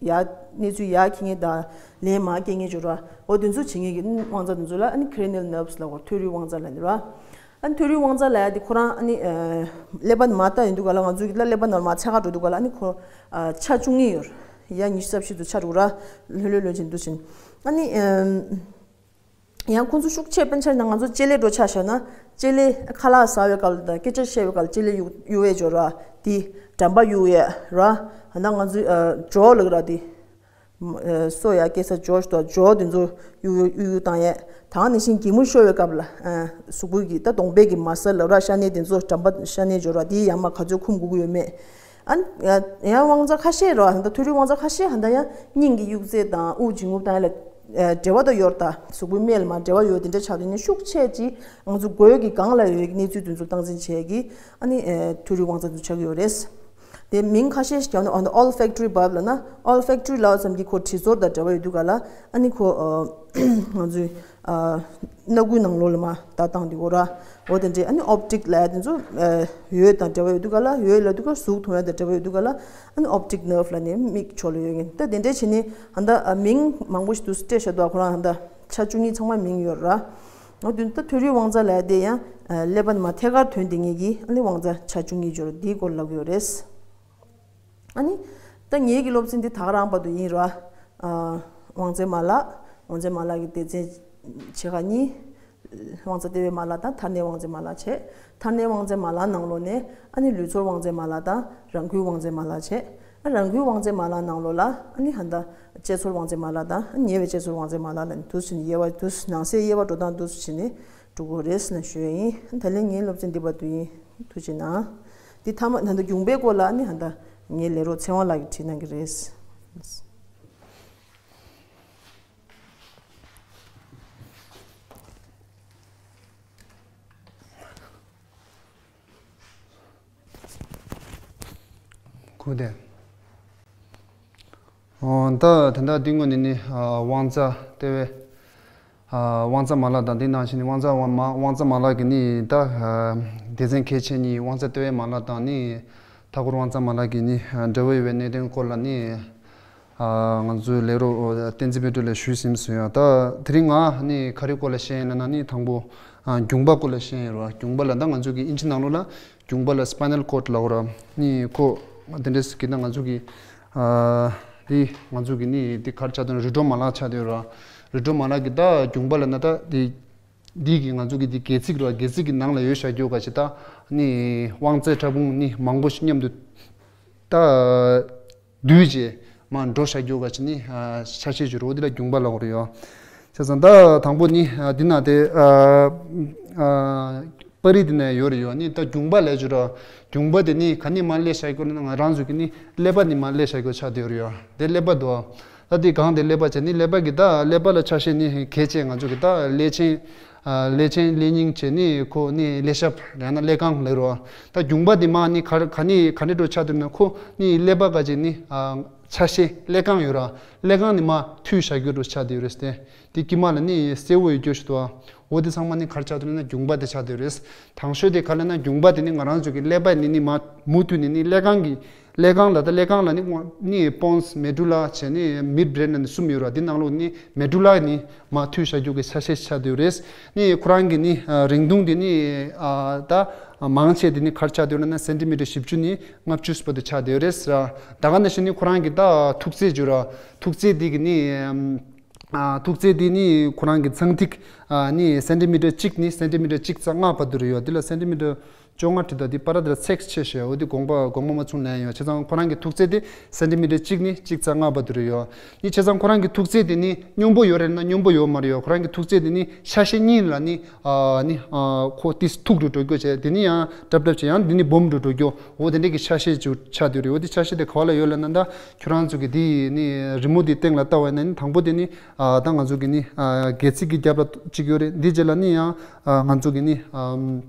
ཡ། གནས་ཚུལ་ཡར་འཁྱེར་མཁན་དང་ལན་མར་སྐྱེལ་མཁན་སྦྱོར་བ། འོ་དེ་ཚོ་བྱེད་མཁན་གྱི་དབང་རྩ་དེ་ཚོ་ལ་ཨ་ནི་Cranial nerves ལབ་དགོས། ཐོད་རུས་དབང་རྩ་ལབ་ནི་རེད་བ། ཨ་ནི་ཐོད་རུས་དབང་རྩ་ལབ་ཡ་དེ་ཁོ་རང་ཨ་ནི། ཀླད་པ་ནས་མར་ལྟ་ཡོང་དུས་ག་ལ་ང་ཚོའི་གི་ལ་ཀླད་པ་ནང་མར་ཚད་ཀར་འགྲོ་དུས་ག་ལ་ཨ་ནི་ཁོ། ཆ་བཅུ་གཉིས་ཡོད་རེད། ཡ་ཉི་ཤུ་རྩ་བཞི་དུ་ཆ་འགྲོ་ར། ལྷོད་ལྷོད་ལྷོད་བྱེད་འདུག་ཕྱིན། ཨ་ནི། ཡང་ཁོང་ཚོ་ཤུགས་ཆེ་དཔེར་ན་ཆ་བཞག་ན་ང་ཚོ་ལྕེ་ལེ་འགྲོ་ཆ་བཞག་ན། ལྕེ་ལེ་ཁ་ལག་ཟ་བའི་སྐབས་དང་སྐད་ཆ་བཤད་པའི་སྐབས་ལྕེ་ལེ་གཡུག་གཡུག་ཡས་སྦྱོར་བ། དེ་འགྲམ་པ་གཡུག་ཡས་ར། ད་ང་ཚོའི་ཇོ་ལབ་ར་དེ། སོ་ཡ་སྐྱེ་ས་ཇོ་ཞིག་དང་ཇོ་དེ་ཚོ་གཡུག་གཡུག་གཡུག་གཡུག་བཏང་ཡས། ད་ནང་བཞིན་གད་མོ་ཤོར་བའི་སྐབས་ལ། གཟུགས་པོའི་གི་ད་གདོང་པའི་གི་མ་སལ་ལབ་ར་ཤ་གནད་དེ་ཚོ་འགྲམ་པ་ཤ་གནད་སྦྱོར་བ་དེ་ཡང་མ་ག་ཚོད་འཁུམ་དགོས་ཀྱི་ཡོད་མེད། ཨ་ནི། ཡང་དབང་རྩ་ཁ་ཤས་རེད་བ། ད་ལྟ་ཐོད་རུས་དབང་རྩ་ཁ་ཤས་ཧ་ད་ཡང་སྙིང་གི་གཡུག་རྩེད་དང་དབུགས་འབྱིན་རྔུབ་བཏང་ཡ་ལ་འབྲེལ་བ་དང་ཡོད་རེད། ད་གཟུགས་པོའི་སྨད་ལ་མར་འབྲེལ་བ་ཡོད་དེ་འདྲ་ཆགས་དུས་ནི་ཤུགས་ཆེ་ཅིག་ང་ཚོ་མགོའི་གི་སྒང་ལ་ཡོད་ཀྱི་གནས་ཚུལ་དེ་ཚོ་སྟངས་འཛིན་བྱེད་ཀྱི་ཨ་ནི་ཐོད་རུས་དབང་རྩ་དེ་ཆགས་ཀྱི་ཡོད་རེད། དེ་མིང་ཁ་ཤས་ཤིག་ཀྱང་ནི་olfactory bulb ལབ་ན། olfactory ལབ་ཙམ་གྱིས་ཁོ་དྲི་ཚོར་དང་འབྲེལ་བ་ཡོད་དུས་ག་ལ་ཨ་ནི་ཁོ། ང་ཚོའི། སྣ་ཁུག་ནང་ལོགས་ལ་མར་བརྡ་བཏང་དུས་གོ་ར། འོ་དེ་འདྲའི་ཨ་ནི་optic ལབ་ཡ་དེ་ཚོ། འོད་དང་འབྲེལ་བ་ཡོད་དུས་ག་ལ། འོད་ལབ་དུས་ག་གཟུགས་མཐོང་ཡ་དང་འབྲེལ་བ་ཡོད་དུས་ག་ལ་ཨ་ནི་optic nerve ལབ་ནས་མིག་ཕྱོགས་ལ་ཡོད་མཁན། ད་དེ་འདྲའི་བྱས་ནས་ཧ་ད་མིང་མང་པོ་ཞིག་འདུག་སྤྲད་བཞག་འདུག་ཁོ་རང་ཧ་ད་ཆ་བཅུ་གཉིས་ཚང་མ་མིང་ཡོད་ར། འོ་དེ་ད་ཐོད་རུས་དབང་རྩ་ལབ་ཡ་དེ་ཡང་ཀླད་པ་ནས་མར་ཐད་ཀར་ཐོན་བསྡད་མཁན་གྱི་ཨ་ནི་དབང་རྩ་ཆ་བཅུ་གཉིས་སྦྱོར་འདིའི་སྐོར་ལབ་ཀྱི་ཡོད་རེད། ཨ་ནི། ད་ངེད་ཀྱི་སློབ་ཚན་འདི་ད་ག་རང་བར་དུ་ཡིན་ར། ཨ། དབང་རྩའི་མ་ལག་དབང་རྩའི་མ་ལག་གི་སྡེ་ཚན་ཕྱེད་ཀ་གཉིས། དབང་རྩ་ལྟེ་བའི་མ་ལག་དང་མཐར་གནས་དབང་རྩའི་མ་ལག་བྱས། མཐར་གནས་དབང་རྩའི་མ་ལག་ནང་ལོགས་ནས་ཨ་ནི་ལུས་ཚོར་དབང་རྩའི་མ་ལག་དང་རང་འགུལ་དབང་རྩའི་མ་ལག་བྱས། ཨ། རང་འགུལ་དབང་རྩའི་མ་ལག་ནང་ལོགས་ལ་ཨ་ནི་ཧ་ད་དཔྱད་ཚོར་དབང་རྩའི་མ་ལག་དང་ཉེ་བའི་དཔྱད་ཚོར་དབང་རྩའི་མ་ལག་ལ་ནི་འདུག་སེ་དབྱེ་བ་འདུག་སེ་ནང་གསེས་དབྱེ་བ་འགྲོ་སྟངས་འདུག་སེ་བྱས་ནས་འགྲོ་དགོས་རེད་ཟེར་ནས་ཞུ་ཡ་ཡིན། ད་ལན་ངའི་སློབ་ཚན་འདི་བར་དུ་ཡིན། ཐུགས་རྗེ་གནང་། འདི་མཐའ་མ་ད་ལྟ་རྒྱུངས་པའི་སྐོར་ལ་ནི་ཧ་ད་ངའི་ལས་རོགས་ཚེ་དབང་ལགས་ཀྱིས་བྲིས་གནང་གི་རེད། གུ་དེ། ཨོ། ད་དེ་འདྲ་འདི་དངོས་ནས་ནི་ཨ་དབང་རྩ་ལྟེ་བའི་ཨ་དབང་རྩ་མ་ལག་དང་། འདི་ནང་བཞིན་ནི་དབང་རྩ་དབང་མ་དབང་རྩ་མ་ལག་གི་ནི་ད་ཨ་སྡེ་ཚན་གལ་ཆེ་གཉིས། དབང་རྩ་ལྟེ་བའི་མ་ལག་དང་ནི་མཐའ་འཁོར་དབང་རྩ་མ་ལག་གི་ནི་ཨ་འབྲེལ་བ་ཡོད་པའི་གནད་དོན་སྐོར་ལ་ནི་ཨ་ང་ཚོའི་ལས་རོགས་བསྟན་འཛིན་དཔལ་སྒྲོན་ལགས་ཞུས་ཟིན་སོང་ཡ། ད་དེ་རིང་ང་ནི་ག་རེ་སྐོར་ལ་བཤད་ཡིན་ལབ་ན་ནི་དང་པོ་ཨ་རྒྱུངས་པ་སྐོར་ལ་བཤད་ཡིན་ར། རྒྱུངས་པ་ལ་ད་ང་ཚོ་གི་ཨིན་ཇི་ནང་ལོགས་ལ་རྒྱུངས་པ་ལ་སི་པའི་ནལ་ཀོཌ་ལབ་ར། ནི་ཁོ་དེ་འདྲས་ཀྱི་ད་ང་ཚོ་གི་ཨ་དེ་ང་ཚོ་གི་ནི་དེ་ག་རེ་ཆགས་དོན་རིལ་གྲོ་མ་ལག་ཆགས་དེ་ར། རིལ་གྲོ་མ་ལག་གི་ད་རྒྱུངས་པ་ལབ་ན་ད་དེ་འདི་གི་ང་ཚོ་གི་དེ་སྒལ་ཚིགས་ར། སྒལ་ཚིགས་ཀྱི་ནང་ལ་ཡོད་བཞག་རྒྱུ་ག་ཅིག་ད་ནི་དབང་རྩའི་ཕྲ་ཕུང་ནི་མང་པོ་ཞིག་མཉམ་དུ་ད་འདུས་བྱས་མར་འགྲོ་བཞག་རྒྱུ་ག་ཅིག་ནི་ཨ་ཆ་ཤས་ཅིག་རེད། འོ་དེ་ལ་རྒྱུངས་པ་ལབ་དགོས་རེད་ཡ། བྱས་ཙང་ད་དང་པོ་ནི་ཨ་འདི་ན་དེ་ཨ་ཨ་པར་རིས་འདི་ན་ཡོད་རེད་ཡ། ནི་ད་རྒྱུངས་པ་ལབ་རྒྱུ་ར། རྒྱུངས་པ་དེ་ནི་ག་ནས་མར་སླེབས་བཞག་རྒྱུ་ལབ་ན་ང་རང་ཚོ་གི་ནི་ཀླད་པ་ནས་མར་སླེབས་བཞག་རྒྱུ་ཆགས་བསྡད་ཡོད་རེད་ཡ། དེ་ཀླད་པ་འདུག་ཨ། ད་དེ་གང་དེ་ཀླད་པ་བྱས་ནི་ཀླད་པ་གི་ད་ཀླད་པ་ལ་ཆ་ཤས་ནི་གལ་ཆེ། ང་ཚོ་གི་ད་ཀླད་ཆེན། ཨ་ཀླད་ཆེན་ཀླད་སྙིང་བྱས་ནི་ཁོ་ནི་ཀླད་ཞབས་ཡང་ན་ཀླད་རྐང་ལབ་རོ། ད་རྒྱུངས་པ་དེ་མར་ནི་ག་ག་ནི་ག་ནས་འགྲོ་ཆགས་འདུག་ན་ཁོ་ནི་ཀླད་པ་ག་ཅིག་ནི་ཨ་ ཆ་ཤས་ཀླད་ཁང་ཡོད་ར། ཀླད་ཁང་ནི་མར་མཐུད་བཞག་རྒྱུ་འདྲ་ཆགས་བསྡད་ཡོད་རེད་དེ། དེ་དཀྱིལ་མ་ལ་ནི་སེར་པོ་ཡོད་རྒྱུ་ཞིག་འདུག་ཨ། འོ་དེ་ཚང་མ་ནི་ག་རེ་ཆགས་འདུག་ལབ་ན་རྒྱུངས་པ་དེ་ཆགས་བསྡད་ཡོད་རེད། དང་ཤོས་དེ་ག་ལབ་ན་རྒྱུངས་པ་དེ་ནི་ང་རང་ཚོ་གི་ཀླད་པ་ནི་ནི་མར་མུ་མཐུད་ནས་ནི་ཀླད་ཁང་གི་ཀླད་ཁང་ལ་ད་ཀླད་ཁང་ལ་ནི་ནི་པོན་སི་མེ་ཌུ་ལ་བྱས་ནི་མིཌ་བྷྲེན་ལ་ནི་གསུམ་ཡོད་ར། དེ་ནང་ལོགས་ནི་མེ་ཌུ་ལ་ནི་མར་མཐུད་བཞག་རྒྱུ་གི་ཆ་ཤས་ཤིག་ཆགས་བསྡད་ཡོད་རེད། ནི་ཁོ་རང་གི་ནི་ཨ་རིང་ཐུང་དེ་ནི་ཨ་ད་མང་ཆེ་དེ་ནི་ག་རེ་ཆགས་བསྡད་ཡོད་ལབ་ན་སེན་ཊི་མི་ཊར་བཞི་བཅུ་ནས་ལྔ་བཅུ་བར་དུ་ཆགས་བསྡད་ཡོད་རེད་ཟེར། ད་ག་ནང་བཞིན་ནི་ཁོ་རང་གི་ད་ཐུག་ཚད་ཡོད་ར། ཐུག་ཚད་དེ་གི་ནི་ཨམ། ཨ། ཐུག་ཚད་དེ་ནི་ཁོ་རང་གི་ཚངས་ཐིག་ཨ། ནི་སེན་ཊི་མི་ཊར་གཅིག་ནས་སེན་ཊི་མི་ཊར་གཅིག་རྩ་ལྔ་བར་དུ་རེད་ཡོད། དེ་ལ་སེན་ཊི་མི་ཊར་བཅོ་ལྔ་བྲིས་དང་དེ་པར་དེ་ཚེགས་ཆེ་ཤོས་འོ་དེ་དགོངས་པ་དགོངས་པ་མ་ཚོམ་ལབ་ཡོད། བྱས་ཙང་ཁོ་རང་གི་ཐུག་ཚད་དེ་སེན་ཊི་མི་ཊར་གཅིག་ནས་གཅིག་རྩ་ལྔ་བར་དུ་རེད་ཡོད། ནི་བྱས་ཙང་ཁོ་རང་གི་ཐུག་ཚད་དེ་ནི་སྙོམས་པོ་ཡོད་རེད་ན་སྙོམས་པོ་ཡོད་མ་རེད་ཡོད། ཁོ་རང་གི་ཐུག་ཚད་དེ་ནི་ཆ་ཤས་གཉིས་ལ་ནི་ཨ། ནི་ཨ། ཁོ་ཏིས་ཐུག་རུ་འགྲོ་རྒྱུ་བྱས། དེ་ནི་ཡང་ཏྲབ་ཏྲབ་བྱས། ཡང་དེ་ནི་སྦོམ་རུ་འགྲོ་རྒྱུ། འོ་དེ་འདྲས་ཀྱི་ཆ་ཤས་ཅིག་ཆགས་བསྡད་ཡོད་རེད། འོ་དེ་ཆ་ཤས་དེ་ག་བ་ལ་ཡོད་ལབ་ན་ད་ཁྱོད་རང་ཚོ་གི་དེ་ནི་རི་མོ་དེ་སྟེང་ལ་ལྟ་བ་ཡིན་ན་ནི་དང་པོ་དེ་ནི་ཨ། ད་ང་ཚོ་གི་ནི་ཨ། སྒལ་ཚིགས་ཀྱི་རྒྱབ་ལ་གཅིག་ཡོད་རེད། འདི་རྗེས་ལ་ནི་ཡང་ཨ། ང་ཚོ་གི་ནི་ཨ།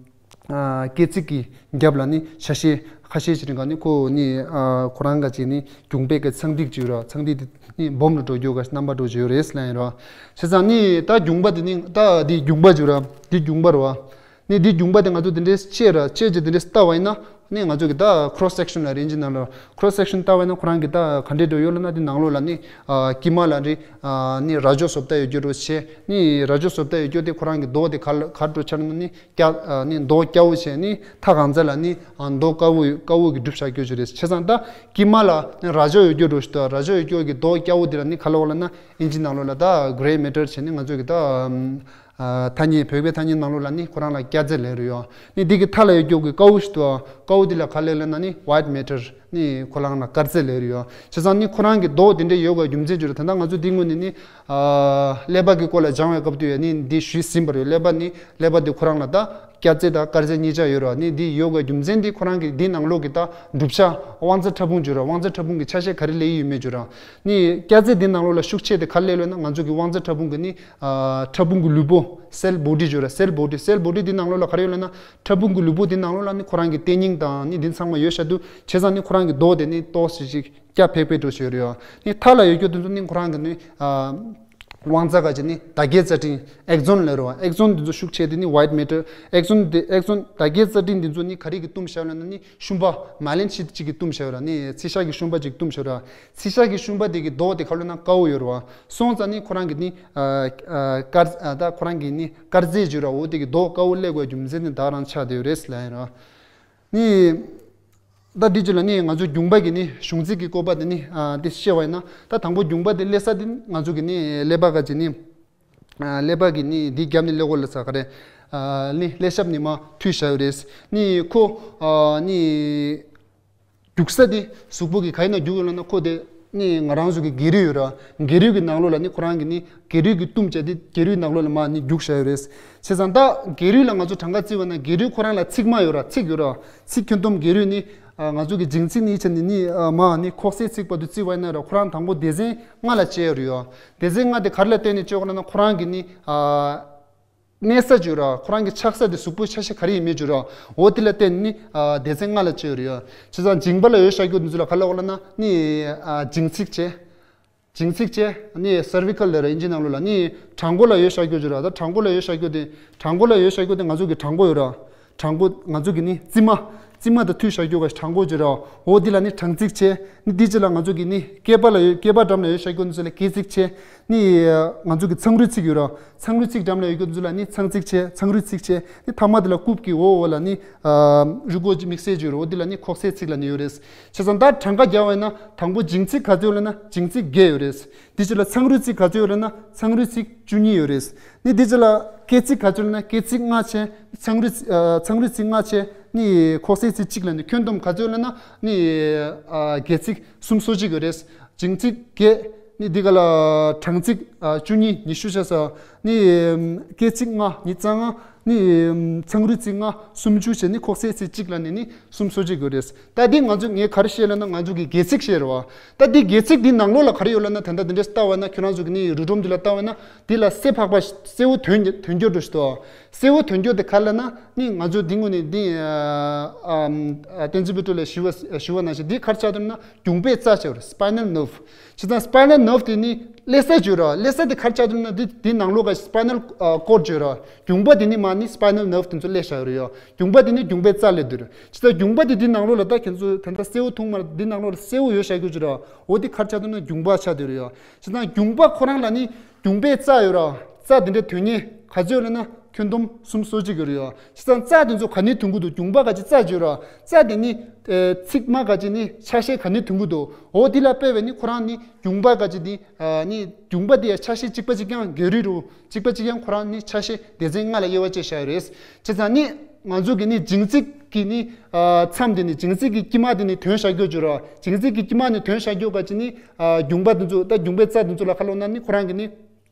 ཨ། སྐེ་ཚིགས་ཀྱི་རྒྱབ་ལ་ནི་ཆ་ཤས་ཁ་ཤས་ཅིག་རིང་ག་ནི་ཁོ་ནི་ཨ། ཁོ་རང་ག་ཅིག་ནི་རྒྱུངས་པའི་གི་ཚངས་ཐིག་ཅིག་ཡོད་ར། ཚངས་ཐིག་དེ་ནི་སྦོམ་རུ་འགྲོ་རྒྱུ་ག་རྣམ་པ་འགྲོ་རྒྱུ་ཡོད་རེད་ལབ་ཡིན་ར། བྱས་ཙང་ནི་ད་རྒྱུངས་པ་དེ་ནི་ད་དེ་རྒྱུངས་པ་ཅིག་ར། དེ་རྒྱུངས་པ་ར་བ། ནི་འདི་རྒྱུངས་པ་དེ་ང་ཚོ་དེ་འདྲའི་ཆེ་ར་ཆེ་ཅེ་དེ་འདྲའི་ལྟ་བ་ཡིན་ན་ནི་ང་ཚོ་གི་ད་cross section ལ་རེད། ཨིན་ཇི་ནང་ལ་cross section ལྟ་བ་ཡིན་ན་ཁོ་རང་གི་ད་ག་འདྲས་འགྲོ་ཡོད་ལབ་ན་དེ་ནང་ལོགས་ལ་ནི་ཨ། དཀྱིལ་མ་ལ་རེད། ཨ། ནི་རྭ་ཅོ་བཟོ་ལྟ་ཡོད་རྒྱུ་འདྲ་བྱས། ནི་རྭ་ཅོ་བཟོ་ལྟ་ཡོད་རྒྱུ་དེ་ཁོ་རང་གི་མདོག་དེ་ག་ལ་ག་འདྲ་ཆགས་ན་ནི་སྐྱ་ཨ། ནི་མདོག་སྐྱ་བོ་བྱས། ནི་མཐའ་གང་ཚ་ལ་ནི་ཨ། མདོག་དཀར་བོ་དཀར་བོ་གི་གྲུབ་ཆགས་རྒྱུ་ཅིག་རེད། བྱས་ཙང་ད་དཀྱིལ་མ་ལ་ནི་རྭ་ཅོ་ཡོད་རྒྱུ་འདྲ་བྱས། ད་རྭ་ཅོ་ཡོད་རྒྱུ་གི་མདོག་སྐྱ་བོ་དེ་ལ་ནི་ག་ལབ་ལབ་ན་ཨིན་ཇི་ནང་ལོགས་ལ་ད་grey matter བྱས། ནི་ང་ཚོ་གི་ད་ཨམ། ཨ། ཐ་སྙད་བོད་པའི་ཐ་སྙད་ནང་ལོགས་ལ་ནི་ཁོ་རང་ལ་སྐྱ་རྫས་ལབ་རེད་ཡོད། ནི་འདི་གི་མཐའ་ལ་ཡོད་རྒྱུ་གི་དཀར་པོ་ཞིག་འདུག། དཀར་པོ་འདི་ལ་ག་ལབ་ལབ་ན་ནི་white matter ནི་ཁོ་རང་ལ་དཀར་རྫས་ལབ་རེད་ཡོད། བྱས་ཙང་ནི་ཁོ་རང་གི་མདོག་དེ་འདྲ་ཡོད་པའི་རྒྱུ་མཚན་ཅིག་རེད། ད་ལྟ་ང་ཚོ་འདི་སྔོན་ནས་ནི་ཨ། ཀླད་པ་གི་སྐོར་ལ་སྦྱང་བའི་སྐབས་དུས་ཡང་ནི་འདི་ཞུས་ཟིན་པ་རེད། ཀླད་པ་ནི་ཀླད་པ་འདི་ཁོ་རང་ལ་ད་སྐྱ་རྫས་དང་དཀར་རྫས་གཉིས་ཆ་ཡོད་རེད་བ། ནི་འདི་ཡོད་པའི་རྒྱུ་མཚན་འདི་ཁོ་རང་གི་འདི་ནང་ལོགས་ཀྱི་ད་གྲུབ་ཆ་དབང་རྩ་ཕྲ་ཕུང་ཅིག་རེད། དབང་རྩ་ཕྲ་ཕུང་གི་ཆ་ཤས་ག་རེ་སླེབས་ཡོད་མེད་ཅིག་རེད། ནི་སྐྱ་རྫས་འདི་ནང་ལོགས་ལ་ཤུགས་ཆེ་དེ་ག་རེ་སླེབས་ལབ་ན་ང་ཚོ་གི་དབང་རྩ་ཕྲ་ཕུང་གི་ནི་ཨ། ཕྲ་ཕུང་གི་ལུས་པོ་cell body ཅིག་རེད། cell body cell body འདི་ནང་ལོགས་ལ་ག་རེ་ཡོད་ལབ་ན་ཕྲ་ཕུང་གི་ལུས་པོ་འདི་ནང་ལོགས་ལ་ནི་ཁོ་རང་གི་ལྟེ་སྙིང་དང་ནི་འདི་ཚང་མ་ཡོད་ཤག་འདུག། བྱས་ཙང་ནི་ཁོ་རང་གི་མདོག་དེ་ནི་ཏོག་ཙམ་ཅིག་སྐྱ་ཕེབས་པའི་འདྲ་ཞིག་ཡོད་རེད་བ། ནི་མཐའ་ལ་ཡོད་རྒྱུ་དེ་ཚོ་ནི་ཁོ་རང་གི་ནི་ཨ། དབང་རྩ་ག་ཅིག་ནི་མདའ་རྒྱས་རྩ་ཕྲན་axon ལབ་རེད་བ། axon དེ་ཚོ་ཤུགས་ཆེ་དེ་ནི་white matter། axon དེ་axon མདའ་རྒྱས་རྩ་ཕྲན་དེ་ཚོ་ནི་ག་རེ་གིས་བཏུམས་བཞག་ལབ་ན་ནི་ཤུན་པ་myelin sheath ཅིག་གིས་བཏུམས་བཞག་ཡོད་རེད། ནི་ཚིལ་ཤ་གི་ཤུན་པ་ཅིག་བཏུམས་བཞག་ཡོད་རེད། ཚིལ་ཤ་གི་ཤུན་པ་དེ་གི་མདོག་དེ་ག་ལབ་ན་དཀར་པོ་ཡོད་རེད་བ། སོང་ཙང་ནི་ཁོ་རང་གི་ནི་ཨ། ཨ། དཀར་ཨ། ད་ཁོ་རང་གི་ནི་དཀར་རྫས་ཅིག་རེད་བ། འོ་དེ་གི་མདོག་དཀར་པོ་སླེབས་དགོས་རྒྱུ་མཚན་ནི་ད་རང་ཆགས་བསྡད་ཡོད་རེད་ལབ་ཡིན་རེད་བ། ནི། ད་འདི་ཅིག་ལ་ནི་ང་ཚོ་རྒྱུངས་པ་གི་ནི་གཞུང་ཚིག་གི་བཀོད་པ་དེ་ནི་ཨ། དེ་བཤད་པ་ཡིན་ན། ད་དང་པོ་རྒྱུངས་པ་དེ་སླེབས་ས་དེ་ང་ཚོ་གི་ནི་ཀླད་པ་ག་ཅིག་ནི་ཨ། ཀླད་པ་གི་ནི་འདི་རྒྱབ་ནི་ཀླད་ཀོར་ལབ་ས་ག་རེ་ཨ། ནི་ཀླད་ཞབས་ནི་མར་མཐུད་བཞག་ཡོད་རེད། ནི་ཁོ་ཨ། ནི་རྒྱུག་ས་དེ་གཟུགས་པོ་གི་ག་ཡིན་ན་རྒྱུག་ཡོད་ལབ་ན་ཁོ་དེ་ནི་ང་རང་ཚོ་གི་སྒལ་རུས་ཡོད་ར། སྒལ་རུས་གི་ནང་ལོགས་ལ་ནི་ཁོ་རང་གི་ནི་སྒལ་རུས་གི་གཏུམ་བྱས་ཏེ་སྒལ་རུས་ནང་ལོགས་ལ་མར་ནི་རྒྱུག་བཞག་ཡོད་རེད། བྱས་ཙང་ད་སྒལ་རུས་ལ་ང་ཚོ་གྲངས་ཀ་བརྩི་བ་ན་སྒལ་རུས་ཁོ་རང་ལ་ཚིགས་མ་ཡོད་ར། ཚིགས་ཡོད་ར། ཚིགས་ཁྱོན་བསྡོམས་སྒལ་རུས་ནི་ཨ། ང་ཚོ་གི་མཇིང་ཚིགས་ནས་བྱས་ནས་ནི་ཨ། མར་ནི་ཁོག་སེ་ཚིགས་བར་དུ་བརྩི་བ་ཡིན་ན་ར། ཁོ་རང་དང་པོ་སྡེ་ཚན་ལྔ་ལ་ཕྱེ་ཡོད་རེད་ཡ། སྡེ་ཚན་ལྔ་དེ་ག་རེ་ལ་བརྟེན་ནས་ཕྱེ་དགོས་ལབ་ན་ཁོ་རང་གི་ནི་ཨ། གནས་ས་ཅིག་ཡོད་ར། ཁོ་རང་གི་ཆགས་ས་དེ་གཟུགས་པོའི་ཆ་ཤས་ག་རེ་ཡིན་མིན་ཅིག་ཡོད་ར། འོ་དེ་ལ་བརྟེན་ནི་ཨ། སྡེ་ཚན་ལྔ་ལ་ཕྱེ་ཡོད་རེད་ཡ། བྱས་ཙང་མཇིང་པ་ལ་ཡོད་བཞག་རྒྱུ་འདི་ཚོ་ལ་ག་ལབ་དགོས་ལབ་ན་ནི་ཨ། མཇིང་ཚིགས་བྱས། མཇིང་ཚིགས་བྱས། ནི་cervical ལབ་ར་ཨིན་ཇི་ནང་ལོགས་ལ། ནི་བྲང་ཁོག་ལ་ཡོད་བཞག་རྒྱུ་ཅིག་ཡོད་ར། ད་བྲང་ཁོག་ལ་ཡོད་བཞག་རྒྱུ་དེ། བྲང་ཁོག་ལ་ཡོད་བཞག་རྒྱུ་དེ་ང་ཚོ་གི་བྲང་ཁོག་ཡོད་ར། བྲང་ཁོག་ང་ཚོ་གི་ནི་རྩིབ་མ། རྩིབ་མ་དང་མཐུད་བཞག་རྒྱུ་ག་བྲང་ཁོག་ཅིག་ཡོད་ར། འོ་དེ་ལ་ནི་བྲང་ཚིགས་བྱས། ནི་དེའི་རྗེས་ལ་ང་ཚོ་གི་ནི་སྐེད་པ་ལ་ཡོད། སྐེད་པ་འགྲམ་ལ་ཡོད་བཞག་རྒྱུ་འདི་ཚོ་ལ་སྐེད་ཚིགས་བྱས། ནི་ང་ཚོ་གི་ཚངས་རུས་ཚིགས་ཡོད་ར། ཚངས་རུས་ཚིགས་འགྲམ་ལ་ཡོད་རྒྱུ་འདི་ཚོ་ལ་ནི་ཚངས་ཚིགས་བྱས། ཚངས་རུས་ཚིགས་བྱས། ནི་མཐའ་མ་དེ་ལ་རྐུབ་ཀྱི་འོག་འོག་ལ་ནི་ཨ། རུས་ཀོག་ཅིག་དམིགས་བསལ་ཅིག་ཡོད་ར། འོ་དེ་ལ་ནི་ཁོག་སེ་ཚིགས་ལབ་ནི་ཡོད་རེད། བྱས་ཙང་ད་གྲངས་ཀ་རྒྱག་པ་ཡིན་ན་དང་པོ་མཇིང་ཚིགས་ག་ཚོད་ཡོད་ལབ་ན་མཇིང་ཚིགས་བརྒྱད་ཡོད་རེད། དེའི་རྗེས་ལ་ཚངས་རུས་ཚིགས་ག་ཚོད་ཡོད་ལབ་ན་ཚངས་རུས་ཚིགས་བཅུ་གཉིས་ཡོད་རེད། ནི་དེའི་རྗེས་ལ་སྐེད་ཚིགས་ག་ཚོད་ཡོད་ལབ་ན་སྐེད་ཚིགས་ལྔ་བྱས། ཚངས་རུས་ཚིགས་ཨ། ཚངས་རུས་ཚིགས་ལྔ་བྱས། ནི་ཁོག་སེ་ཚིགས་གཅིག་ལབ་ནི། ཁྱོན་བསྡོམས་ག་ཚོད་ཡོད་ལབ་ན་ནི་ཨ། སྒལ་ཚིགས་སུམ་ཅུ་སོ་གཅིག་ཡོད་རེད། མཇིང་ཚིགས་བརྒྱད། ནི་འདི་ག་ལ་བྲང་ཚིགས་ཨ། བཅུ་གཉིས། ཉི་ཤུ་བྱས་ཙང་ནི་སྐེད་ཚིགས་ལྔ། ཉི་ཤུ་རྩ་ལྔ། ནི་ཚངས་རུས་ཚིགས་ལྔ། སུམ་ཅུ་བྱས། ནི་ཁོག་སེ་ཚིགས་གཅིག་ལབ་ནི་ནི་སུམ་ཅུ་སོ་གཅིག་ཡོད་རེད། ད་འདི་ང་ཚོ་ངས་ག་རེ་བཤད་ལབ་ན་ང་ཚོ་གི་སྒལ་ཚིགས་བཤད་རེད་བ། ད་འདི་སྒལ་ཚིགས་འདི་ནང་ལོགས་ལ་ག་རེ་ཡོད་ལབ་ན། ད་ལྟ་འདི་འདྲས་ལྟ་བ་ན། ཁྱོད་རང་ཚོ་གི་ནི་རུས་སྒྲོམ་འདི་ལ་ལྟ་བ་ན་འདི་ལ་སེར་ཕག་པ་སེར་པོ་ཐོན་ཐོན་རྒྱུ་འདྲ་ཞིག་འདུག། སེར་པོ་ཐོན་རྒྱུ་དེ་ག་རེ་ལབ་ན་ནི་ང་ཚོ་འདི་སྔོན་ནས་འདི་ཨ་ཨ་བསྟན་འཛིན་དཔལ་སྒྲོན་ལགས་ཞུ་བ་ཞུ་བ་ནང་བཞིན་འདི་ག་རེ་ཆགས་འདུག་ན་གྱོང་པའི་རྩ་ཆགས་རེད། སི་པའི་ནལ་ནརབ། བྱས་ཙང་སི་པའི་ནལ་ནརབ་དེ་ནི་ཀླད་རྩ་བརྗོད་ར། ཀླད་རྩ་དེ་ག་རེ་ཆགས་འདུག་ན་འདི་འདི་ནང་ལོགས་ཀ་སི་པའི་ནལ་ཀོཌ་བརྗོད་ར། གྱོང་པ་དེ་ནི་མ་ནི་སི་པའི་ནལ་ནརབ་དེ་ཚོ་ཀླད་བཞག་ཡོད་རེད་ཡོ། གྱོང་པ་དེ་ནི་གྱོང་པའི་རྩ་ལབ་དུས་རེད། བྱས་ཙང་གྱོང་པ་དེ་འདི་ནང་ལོགས་ལ་ད་ཁྱེད་ཚོ་ད་ལྟ་སེར་པོ་མཐོང་མ་འདི་ནང་ལོགས་ལ་སེར་པོ་ཡོད་བཞག་རྒྱུ་བརྗོད་ར། འོ་འདི་ག་རེ་ཆགས་འདུག་ན་གྱོང་པ་ཆགས་དུས་རེད་ཡོ། བྱས་ཙང་གྱོང་པ་ཁོ་རང་ལ་ནི་གྱོང་པའི་རྩ་ཡོད་ར། རྩ་དེ་འདྲའི་དོན་སྙིང་ག་ཚོད་ཡོད་ལབ་ན་ཁྱོན་བསྡོམས་སུམ་ཅུ་སོ་གཅིག་ཡོད་རེད་ཡོ། བྱས་ཙང་རྩ་དེ་ཚོ་ག་ནས་ཐོན་གྱི་འདུག་གྱོང་པ་ག་ཅིག་རྩ་ཅིག་ཡོད་ར། རྩ་དེ་ནི་ཨེ་ཚིགས་མ་ག་ཅིག་ནི་ཆ་ཤས་ག་ནས་ཐོན་གྱི་འདུག་འོ་དེ་ལ་དཔག་པའི་ནི་ཁོ་རང་ནི་གྱོང་པ་ག་ཅིག་ནི་ཨ་ནི་གྱོང་པ་དེ་ཡ་ཆ་ཤས་གཅིག་པ་གཅིག་རྐྱང་སྒལ་རུས་རུ་གཅིག་པ་གཅིག་རྐྱང་ཁོ་རང་ནི་ཆ་ཤས་སྡེ་ཚན་ལྔ་ལ་དབྱེ་བ་ཕྱེ་བཞག་ཡོད་རེད། བྱས་ཙང་ནི་ང་ཚོ་གི་ནི་འགྱིང་ཚིགས་ཀྱི་ནི་ཨ་མཚམས་དེ་ནི་འགྱིང་ཚིགས་ཀྱི་དཀྱིལ་མ་དེ་ནི་ཐོན་བཞག་རྒྱུ་བརྗོད་ར། འགྱིང་ཚིགས་ཀྱི་དཀྱིལ་མ་ནི་ཐོན་བཞག་རྒྱུ་ག་ཅིག་ནི་ཨ་གྱོང་པ་དེ་ཚོ་ད་གྱོང་པའི་རྩ་དེ་ཚོ་ལ་ཁ་ལོག་ན་ནི་ཁོ་རང་གི་ནི།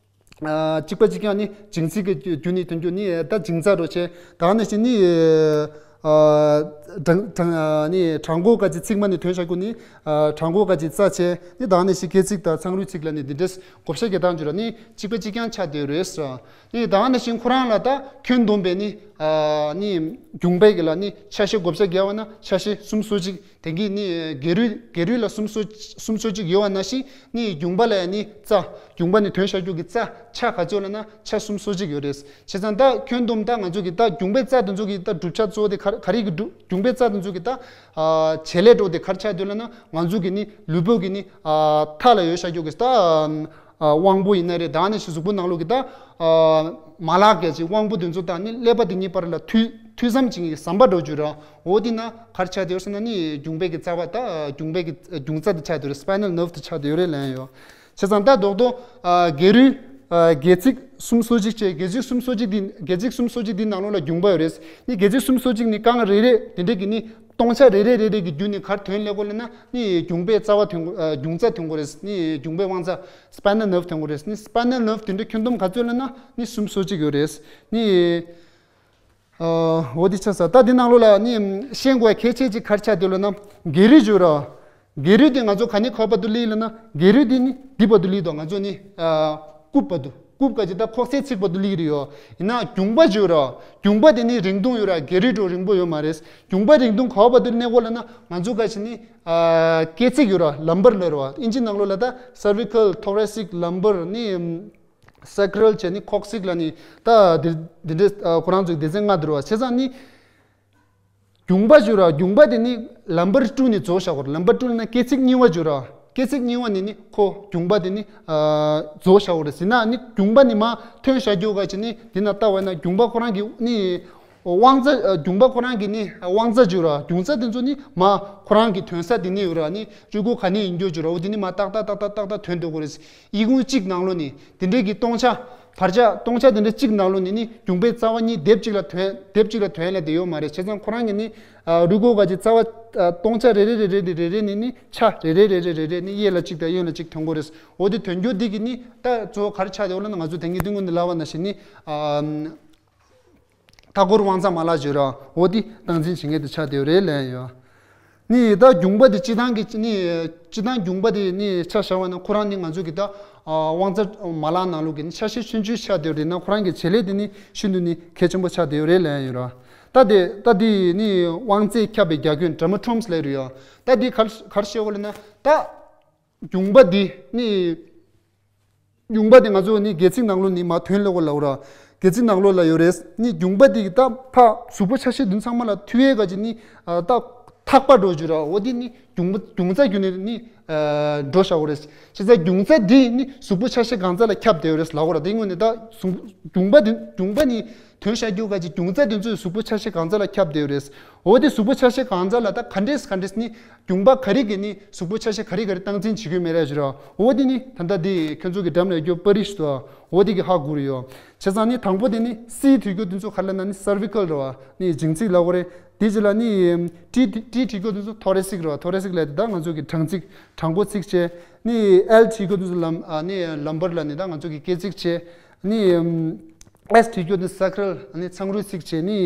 ཨ་གཅིག་པ་གཅིག་རྐྱང་ནི་འགྱིང་ཚིགས་ཀྱི་རྒྱུ་ནི་ཐོན་རྒྱུ་ནི་ད་འགྱིང་རྩ་རུ་བྱས། ད་ནི་ཞིག་ནི་ཨ་གྲང་གྲང་ཨ་ནི་གྲང་མགོ་ག་ཅིག་ཚིགས་མ་ནི་ཐོན་བཞག་རྒྱུ་ནི་ཨ་གྲང་མགོ་ག་ཅིག་རྩ་བྱས། ནི་ད་ནི་ཞིག་སྐེ་ཚིགས་དང་མཚང་རུས་ཚིགས་ལ་ནི་འདི་འདྲས་བགོ་བཤའ་རྒྱག་སྟངས་བརྗོད་ར་ནི་གཅིག་པ་གཅིག་རྐྱང་ཆགས་བསྡད་རེད་ཟེར། ནི་ད་ནི་ཞིག་ཁོ་རང་ལ་ད་ཁྱོན་བསྡོམས་པའི་ནི་ཨ་ནི་གྱོང་པའི་གི་ལ་ནི་ཆ་ཤས་བགོ་བཤའ་རྒྱག་པ་ན་ཆ་ཤས་སུམ་ཅུ་སོ་གཅིག་དེང་གི་ནི་སྒལ་རུས་སྒལ་རུས་ལ་སུམ་ཅུ་སོ་སུམ་ཅུ་སོ་གཅིག་ཡོད་པ་ནང་བཞིན་ནི་གྱོང་པ་ལ་ཡང་ནི་རྩ། གྱོང་པ་ནི་ཐོན་བཞག་རྒྱུ་གི་རྩ་ཆ་ག་ཚོད་ལབ་ན་ཆ་སུམ་ཅུ་སོ་གཅིག་ཡོད་རེད། བྱས་ཙང་ད་ཁྱོན་བསྡོམས་ད་ང་ཚོ་གི་ད་གྱོང་པའི་རྩ་དེ་ཚོ་གི་ད་གྲུབ་ཆ་གཙོ་བོ་དེ་ག་ག་རེ་གི་གྲུབ་གྱོང་པའི་རྩ་དེ་ཚོ་གི་ད་ཨ་བྱེད་ལས་འགྲོ་དེ་ག་རེ་ཆགས་འདུག་ལབ་ན་ང་ཚོ་གི་ནི་ལུས་པོ་གི་ནི་ཨ་མཐའ་ལ་ཡོད་བཞག་རྒྱུ་གི་ད། ཨ་དབང་པོ་ཡིན་ན་རེད། ད་ནི་ཞིག་གཟུགས་པོ་ནང་ལོགས་ཀྱི་ད་ཨ་མ་ལག་གལ་ཆེ་དབང་པོ་དེ་ཚོ་དང་ནི་ཀླད་པ་དེ་གཉིས་བར་ལ་མཐུད་མཐུད་མཚམས་ཅིག་གི་ཟམ་པ་འགྲོ་རྒྱུ་ར། འོ་དེ་ན་ག་རེ་ཆགས་བསྡད་ཡོད་ཟེར་ན་ནི་གྱོང་པའི་གི་རྩ་བ་ད་གྱོང་པའི་གི་གྱོང་རྩ་དེ་ཆགས་བསྡད་ཡོད་རེད། སི་པའི་ནལ་ནརབ་དེ་ཆགས་བསྡད་ཡོད་རེད་ལབ་ཡོད། བྱས་ཙང་ད་རྡོག་རྡོག་ཨ་སྒལ་རུས་ཨ་སྒལ་ཚིགས་སུམ་ཅུ་སོ་གཅིག་བྱས། སྒལ་ཚིགས་སུམ་ཅུ་སོ་གཅིག་དེ་སྒལ་ཚིགས་སུམ་ཅུ་སོ་གཅིག་དེ་ནང་ལོགས་ལ་གྱོང་པ་ཡོད་རེད། ནི་སྒལ་ཚིགས་སུམ་ཅུ་སོ་གཅིག་ནི་རྐང་རེ་རེ་དེ་འདྲས་ཀྱི་ནི། སྟོང་ཆ་རེ་རེ་རེ་རེ་གི་བརྒྱུད་ནས་ག་རེ་ཐོན་ལེ་གོ་ལབ་ན་ནི་གྱོང་པའི་རྩ་བ་ཐོན་གོ་ཨ་གྱོང་རྩ་ཐོན་གོ་རེད། ནི་གྱོང་པའི་དབང་རྩ་སི་པའི་ནལ་ནརབ་ཐོན་གོ་རེད། ནི་སི་པའི་ནལ་ནརབ་དེ་འདྲ་ཁྱོན་བསྡོམས་ག་ཚོད་ལབ་ན་ནི་སུམ་ཅུ་སོ་གཅིག་ཡོད་རེད། ནི་ཨ་འོ་དེ་ཆགས་ས། ད་དེ་ནང་ལོགས་ལ་ནི་ཤེས་དགོས་གལ་ཆེ་ཅིག་ག་རེ་ཆགས་འདུག་ལབ་ན་སྒལ་རུས་བརྗོད་ར། སྒལ་རུས་དེ་ང་ཚོ་ག་ནས་ག་བར་དུ་སླེབས་ལབ་ན་སྒལ་རུས་དེ་ནི་འདི་བར་དུ་སླེབས་འདུག་ང་ཚོ་ནི་ཨ་རྐུབ་བར་དུ། རྐུབ་ག་ཅིག་ད་ཁོག་སེ་ཚིགས་བར་དུ་སླེབས་རེད་ཡོ། ཡིན་ན་གྱོང་པ་བརྗོད་ར། གྱོང་པ་དེ་ནི་རིང་ཐུང་ཡོད་ར། སྒལ་རུས་འགྲོ་རིང་པོ་ཡོད་མ་རེད། གྱོང་པ་རིང་ཐུང་ག་བར་དུ་གནས་གོ་ལབ་ན་ང་ཚོ་ག་ཅིག་ནི་ཨ་སྐེ་ཚིགས་ཡོད་ར། ལམ་བར་ལབ་ར་བ། ཨིན་ཇི་ནང་ལོགས་ལ་ད་སར་ཝི་ཀལ། ཐོ་རེ་སིག། ལམ་བར་ནི་སེ་ཀྲལ་བྱས་ནི་ཁོག་སེག་ལ་ནི་ད་འདི་འདི་འདྲའི་ཨ་ཁོ་རང་ཚོའི་སྡེ་ཚན་ལྔ་འདུག་ར་བ། བྱས་ཙང་ནི་གྱོང་པ་བརྗོད་ར། གྱོང་པ་དེ་ནི་ལམ་བར་དཀྲུགས་ནས་རྫོགས་བཞག་གོ་ར། ལམ་བར་དཀྲུགས་ན་སྐེ་ཚིགས་གཉིས་པ་བརྗོད་ར། སྐེ་ཚིགས་གཉིས་པ་ནི་ནི་ཁོ་གྱོང་པ་དེ་ནི་ཨ་རྫོགས་བཞག་གོ་ར། ཟེར་ན་ནི་གྱོང་པ་ནི་མ་ཐོན་བཞག་རྒྱུ་ག་ཅིག་ནི་དེ་ན་ལྟ་བས་ན་གྱོང་པ་ཁོ་རང་གི་ནི་དབང་རྩ། ཨ་གྱོང་པ་ཁོ་རང་གི་ནི་དབང་རྩ་བརྗོད་ར། གྱོང་རྩ་དེ་ཚོ་ནི་མ་ཁོ་རང་གི་ཐོན་ས་དེ་ནི་ཡོད་ར། ནི་རུས་ཁོག་ག་ནས་ཡིན་རྒྱུ་བརྗོད་ར། འོ་དེ་ནི་མ་ཏག་ཏག་ཏག་ཏག་ཏག་ཏག་ཐོན་འགྲོ་གོ་རེད། ཡི་གུང་གཅིག་ནང་ལོགས་ནས་དེ་འདྲའི་གི་སྟོང་ཆ། བར་ཆ་སྟོང་ཆ་དེ་འདྲ་གཅིག་ནང་ལོགས་ནས་ནི་གྱོང་པའི་རྩ་བ་གཉིས་སྡེབ་གཅིག་ལ་ཐོན། སྡེབ་གཅིག་ལ་ཐོན་ལ་དེ་ཡོད་མ་རེད། བྱས་ཙང་ཁོ་རང་གི་ནི་ཨ་རུས་ཁོག་ག་ཅིག་རྩ་བ་ཨ་སྟོང་ཆ་རེ་རེ་རེ་རེ་ནས་རེ་རེ་ནས་ནི་ཆ་རེ་རེ་རེ་རེ་རེ་རེ་ནི་གཡས་ལ་གཅིག་དང་གཡོན་ལ་གཅིག་ཐོན་གོ་རེད། འོ་དེ་ཐོན་རྒྱུ་འདི་གི་ནི་ད་གཙོ་བོ་ག་རེ་ཆགས་ཡོད་ལབ་ན་ང་ཚོ་དེང་གི་དུས་ངོ་ནས་ལབ་པ་ནང་བཞིན་ནི་ཨ་མཐའ་འཁོར་དབང་རྩ་མ་ལག་བརྗོད་ར། འོ་དེ་སྟངས་འཛིན་བྱེད་མཁན་དེ་ཆགས་བསྡད་ཡོད་རེད་ལབ་ཡོད། ནི་ད་གྱོང་པ་དེ་སྤྱི་བཏང་གི་ནི་སྤྱི་བཏང་གྱོང་པ་དེ་ནི་ཆ་བཞག་པ་ན་ཁོ་རང་ནི་ང་ཚོ་གི་ད་ཨ་དབང་རྩ་མ་ལག་ནང་ལོགས་ཀྱི་ནི་ཆ་ཤས་ཆུང་ཆུང་ཆགས་བསྡད་ཡོད་རེད་ན་ཁོ་རང་གི་བྱེད་ལས་དེ་ནི་ཤིན་ཏུ་ནི་གལ་ཆེན་པོ་ཆགས་བསྡད་ཡོད་རེད་ལབ་ཡོད་ར། ད་དེ་ད་དེ་ནི་དབང་རྩས་ཁྱབ་པའི་རྒྱ་ཁྱོན་ཌར་མ་ཊོམ་སི་ལབ་ཡོད་རེད་ཡ། ད་དེ་ག་ག་རེ་བཤད་དགོས་ལབ་ན་ད་གྱོང་པ་དེ་ནི། གྱོང་པ་དེ་ང་ཚོ་ནི་སྒལ་ཚིགས་ནང་ལོགས་ནི་མར་ཐོན་ལེ་གོ་ལབ་ར། སྒལ་ཚིགས་ནང་ལོགས་ལ་ཡོད་རེད། ནི་གྱོང་པ་དེ་གི་ད་ཕ་གཟུགས་པོ་ཆ་ཤས་དུན་ཚང་མ་ལ་ཐུ་ཡས་ག་ཅིག་ནི་ཨ་ད་ཐག་པ་འགྲོ་རྒྱུ་ར། འོ་དེ་ནི་གྱོང་པ་གྱོང་རྩ་བརྒྱུད་ནས་ནི་ཨ་འགྲོ་བཞག་གོ་རེད། བྱས་ཙང་གྱོང་རྩ་དེ་ནི་གཟུགས་པོ་ཆ་ཤས་གང་ཚ་ལ་ཁྱབ་བསྡད་ཡོད་རེད་ལབ་གོ་ར། དེ་སྔོན་ནས་ད་གཟུགས་གྱོང་པ་དེ་གྱོང་པ་ནི་ཐོན་བཞག་རྒྱུ་ག་ཅིག་གྱོང་རྩ་དེ་ཚོས་གཟུགས་པོ་ཆ་ཤས་གང་ཚ་ལ་ཁྱབ་བསྡད་ཡོད་རེད། འོ་དེ་གཟུགས་པོ་ཆ་ཤས་གང་ཚ་ལ་ད་ག་འདྲས་ག་འདྲས་ནི་གྱོང་པ་ག་རེ་གི་ནི་གཟུགས་པོ་ཆ་ཤས་ག་རེ་ག་རེ་སྟངས་འཛིན་བྱེད་དགོས་མེད་རེད་ཞུ་ར། འོ་དེ་ནི་ད་ལྟ་དེ་ཁྱོད་ཚོ་གི་འགྲམ་ལ་ཡོད་རྒྱུ་པར་རིས་ཤིག་འདུག་འོ་དེ་གི་ཧ་གོ་རེད་ཡོ། བྱས་ཙང་ནི་དང་པོ་དེ་ནི་སི་བྲིས་རྒྱུ་དེ་ཚོ་ག་རེ་ལབ་ན་ནི་སར་ཝི་ཀལ་རེད་བ། ནི་འགྱིང་ཚིགས་ལབ་གོ་རེད། དེ་རྗེས་ལ་ནི་ཊི་ཊི་བྲིས་རྒྱུ་དེ་ཚོ་ཐོ་རེ་སིག་རེད་བ། ཐོ་རེ་སིག་ལབ་དེ་ད་ང་ཚོ་གི་བྲང་ཚིགས་བྲང་ཁོག་ཚིགས་བྱས། ནི་ཨེལ་བྲིས་རྒྱུ་དེ་ཚོ་ལམ་ཨ་ནི་ལམ་བར་ལ་ནི་ད་ང་ཚོ་གི་སྐེ་ཚིགས་བྱས། ནི་ཨེས་བྲིས་རྒྱུ་དེ་སེ་ཀྲལ་ནི་ཚངས་རུས་ཚིགས་བྱས། ནི་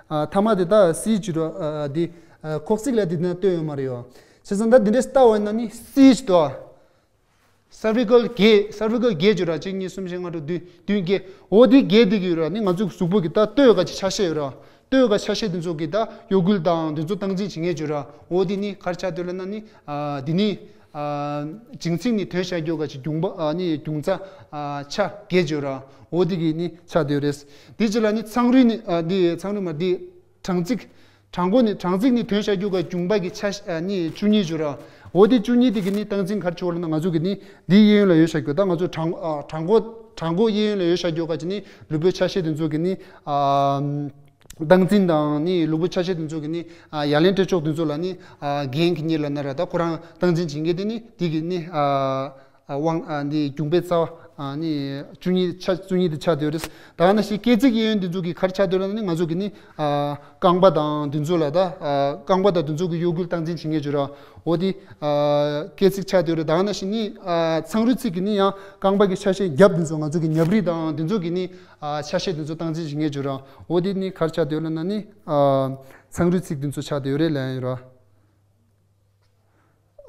ཨ་ཐ་མ་དེ་ད་སི་བྲིས་རྒྱུ་ཨ་དེ་ཨ་ཁོག་ཚིགས་ལབ་དེ་ན་སྟོན་ཡོད་མ་རེད་ཡོ། བྱས་ཙང་ད་དེ་འདྲས་ལྟ་བ་ཡིན་ན་ནི་སི་བྲིས་རྒྱུ་དོ། cervical་བརྒྱད། cervical་བརྒྱད་ཅིག་ཡོད་ར། གཅིག་གཉིས་གསུམ་བཞི་ལྔ་དྲུག་བདུན། བདུན་བརྒྱད། འོ་དེ་བརྒྱད་དེ་གི་ཡོད་ར། ནི་ང་ཚོ་གི་གཟུགས་པོ་གི་ད་སྟོད་ཁ་ཅིག་ཆ་ཤས་ཡོད་ར། སྟོད་ཁ་ཆ་ཤས་དེ་ཚོ་གི་ད་གཡོ་འགུལ་དང་དེ་ཚོ་སྟངས་འཛིན་བྱེད་མཁན་ཅིག་ཡོད་ར། འོ་དེ་ནི་ག་རེ་ཆགས་བསྡད་ཡོད་ལབ་ན་ནི་ཨ་དེ་ནི་ཨ་བྱིངས་ཚིག་ནས་ཐོན་བཞག་རྒྱུ་ག་ཅིག་རྒྱུངས་པ་ཨ་ནི་རྒྱུངས་རྩ་ཨ་ཆ་བརྒྱད་ཅིག་ཡོད་ར། འོ་དེ་གི་ནི་ཆགས་བསྡད་ཡོད་རེད། དེ་རྗེས་ལ་ནི་ཚངས་རུས་ནི་ཨ་དེ་ཚངས་རུས་མ་དེ་གྲངས་ཚིག་གྲངས་འགོ་ནས་གྲངས་ཚིག་ནས་ཐོན་བཞག་རྒྱུ་ག་རྒྱུངས་པ་གི་ཆ་ཤས་ཨ་ནི་བཅུ་གཉིས་ཅིག་ཡོད་ར། འོ་དེ་བཅུ་གཉིས་དེ་གི་ནི་སྟངས་འཛིན་ག་རེ་བྱེད་དགོས་ལབ་ན། ང་ཚོ་གི་ནི་འདིའི་གཡས་གཡོན་ལ་ཡོད་བཞག་རྒྱུ། ད་ང་ཚོ་གྲངས་ཨ་གྲངས་འགོ་གྲངས་འགོ་གཡས་གཡོན་ལ་ཡོད་བཞག་རྒྱུ་ག་ཅིག་ནི་ལུས་པོའི་ཆ་ཤས་དེ་ཚོ་གི་ནི་ཨ་སྟངས་འཛིན་དང་ནི་ལུས་པོའི་ཆ་ཤས་དེ་ཚོ་གི་ནི་ཨ་ཡ་ལན་སྤྲད་ཕྱོགས་དེ་ཚོ་ལ་ནི་ཨ་རྒན་གྱི་གཉེར་ལབ་ན་ར། ད་ཁོ་རང་སྟངས་འཛིན་བྱེད་མཁན་དེ་ནི་དེ་གི་ནི་ཨ་ཨ་དབང་ཨ་འདི་རྒྱུངས་པའི་རྩ་བ་ཨ་ནི་བཅུ་གཉིས་ཆ་བཅུ་གཉིས་དེ་ཆགས་བསྡད་ཡོད་རེད། ད་ག་ནང་བཞིན་སྐེད་ཚིགས་གཡས་གཡོན་དེ་ཚོ་གི་ག་རེ་ཆགས་བསྡད་ཡོད་ལབ་ན་ནི་ང་ཚོ་གི་ནི་ཨ་རྐང་པ་དང་དེ་ཚོ་ལ་ད་ཨ་རྐང་པ་དང་དེ་ཚོ་གི་གཡོ་འགུལ་སྟངས་འཛིན་བྱེད་མཁན་ཅིག་ཡོད་ར། འོ་དེ་ཨ་སྐེད་ཚིགས་ཆགས་བསྡད་ཡོད་རེད། ད་ག་ནང་བཞིན་ནི་ཨ་ཚངས་རུས་ཚིགས་ཀྱི་ནི་ཡང་རྐང་པ་གི་ཆ་ཤས་རྒྱབ་དེ་ཚོ་ང་ཚོ་གི་ཉབ་རིས་དང་དེ་ཚོ་གི་ནི་ཨ་ཆ་ཤས་དེ་ཚོ་སྟངས་འཛིན་བྱེད་མཁན་ཅིག་ཡོད་ར། འོ་དེ་ནི་ག་རེ་ཆགས་བསྡད་ཡོད་ལབ་ན་ནི་ཨ་ཚངས་རུས་ཚིགས་དེ་ཚོ་ཆགས་བསྡད་ཡོད་རེད་ལབ་ཡོད་ར།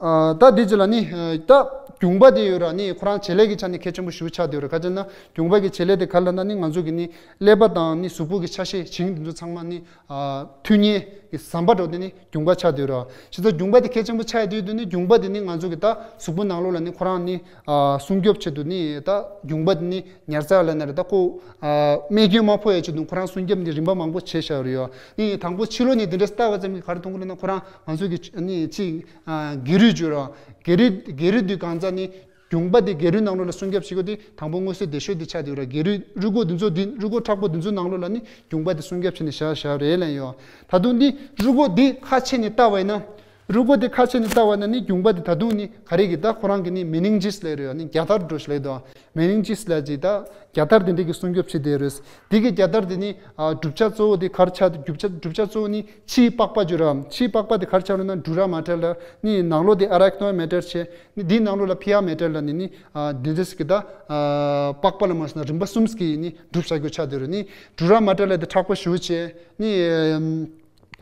ཨ་ད་འདི་ཅི་ལ་ནི་ཨ་ད་རྒྱུངས་པ་དེ་ཡོད་ར། ནི་ཁོ་རང་བྱེད་ལས་ཀྱི་ཆ་ནས་གལ་ཆེན་པོ་ཞེ་པོ་ཆགས་བསྡད་ཡོད་རེད། ག་ཅི་ན་རྒྱུངས་པ་གི་བྱེད་ལས་དེ་ག་རེ་ལབ་ན་ནི་ང་ཚོ་གི་ནི་ཀླད་པ་དང་ནི་གཟུགས་པོ་གི་ཆ་ཤས་བྱིངས་དེ་ཚོ་ཚང་མ་ནི་ཨ་མཐུད་མཁན་གྱི་ཟམ་པ་འདྲ་བོ་དེ་ནི་རྒྱུངས་པ་ཆགས་བསྡད་ཡོད་ར། བྱས་ཙང་རྒྱུངས་པ་དེ་གལ་ཆེན་པོ་ཆགས་ཡོད་དུས་དེ་ནི་རྒྱུངས་པ་དེ་ནི་ང་ཚོ་གི་ད་གཟུགས་པོ་ནང་ལོགས་ལ་ནི་ཁོ་རང་ནི་ཨ་སྲུང་སྐྱོབ་ཆེད་དུ་ནི་ད་རྒྱུངས་པ་དེ་ནི་ཉར་ཚགས་ལབ་ན་རེད། ད་ཁོ་ཨ་རྨས་སྐྱོན་མ་ཕོག་ཡ་ཆེད་དུ་ཁོ་རང་སྲུང་སྐྱོབ་འདི་རིམ་པ་མང་པོ་བྱས་བཞག་ཡོད་རེད་ཡ། ནི་དང་པོ་ཕྱི་ལོགས་ནས་འདི་འདྲ་ལྟ་བ་ཙམ་གྱིས་ག་རེ་མཐོང་གི་རེད་ན། ཁོ་རང་ང་ཚོ་གི་ནི་ཅིག་ཨ་སྒལ་རུས་བརྗོད་ར། སྒལ་རུས་སྒལ་རུས་འདི་གང་ཙམ་ནི་རྒྱུངས་པ་འདི་སྒལ་རུས་ནང་ལོགས་ལ་སྲུང་སྐྱོབ་བྱེད་དགོས་དེ་དང་པོ་མངོན་གསལ་དོད་ཤོས་འདི་ཆགས་བསྡད་ཡོད་ར། སྒལ་རུས་རུས་ཁོག་འདི་ཚོ་འདི་རུས་ཁོག་མཁྲེགས་པོ་འདི་ཚོ་ནང་ལོགས་ལ་ནི་རྒྱུངས་པ་འདི་སྲུང་སྐྱོབ་བྱས་ནས་བཞག་བཞག་རེད་ལབ་ཡོད། ད་དུང་འདི་རུས་ཁོག་འདི་ཁ་ཕྱེ་ནས་ལྟ་བ་ཡིན་ན། རུས་ཁོག་དེ་ཁ་ཕྱེ་ནས་ལྟ་བ་ན་ནི་རྒྱུངས་པ་དེ་ད་དུང་ནི་ག་རེ་གི་ད་ཁོ་རང་གི་ནི་མེ་ནིང་ཇིས་ལབ་རེད་ཡ། ནི་རྒྱ་དར་འདྲ་ཞིག་ལབ་འདུག་མེ་ནིང་ཇིས་ལབ་ཅིག་ད་རྒྱ་དར་དེ་འདྲ་གི་སྲུང་སྐྱོབ་བྱེད་བསྡད་རེད། དེ་གི་རྒྱ་དར་དེ་ནི་ཨ་གྲུབ་ཆ་གཙོ་བོ་དེ་ག་རེ་ཆགས། གྲུབ་ཆ་གྲུབ་ཆ་གཙོ་བོ་ནི་ཕྱིའི་པགས་པ་བརྗོད་ར། ཕྱིའི་པགས་པ་དེ་ག་རེ་ཆགས་རེད་ན་ཌུ་ར་མ་ཊར་ལབ། ནི་ནང་ལོགས་དེ་ཨ་རེག་ནོ་མེ་ཊར་བྱས། ནི་དེའི་ནང་ལོགས་ལ་ཕི་ཡ་མེ་ཊར་ལབ། ནི་ནི་ཨ་དེ་འདྲ་ཞིག་གི་ད་ཨ་པགས་པ་ལ་མ་སོང་ན་རིམ་པ་གསུམ་ཞིག་གི་ནི་གྲུབ་ཆ་རྒྱུ་ཆགས་བསྡད་རེད། ནི་ཌུ་ར་མ་ཊར་ལབ་དེ་མཁྲེགས་པོ་ཞེ་པོ་བྱས། ནི་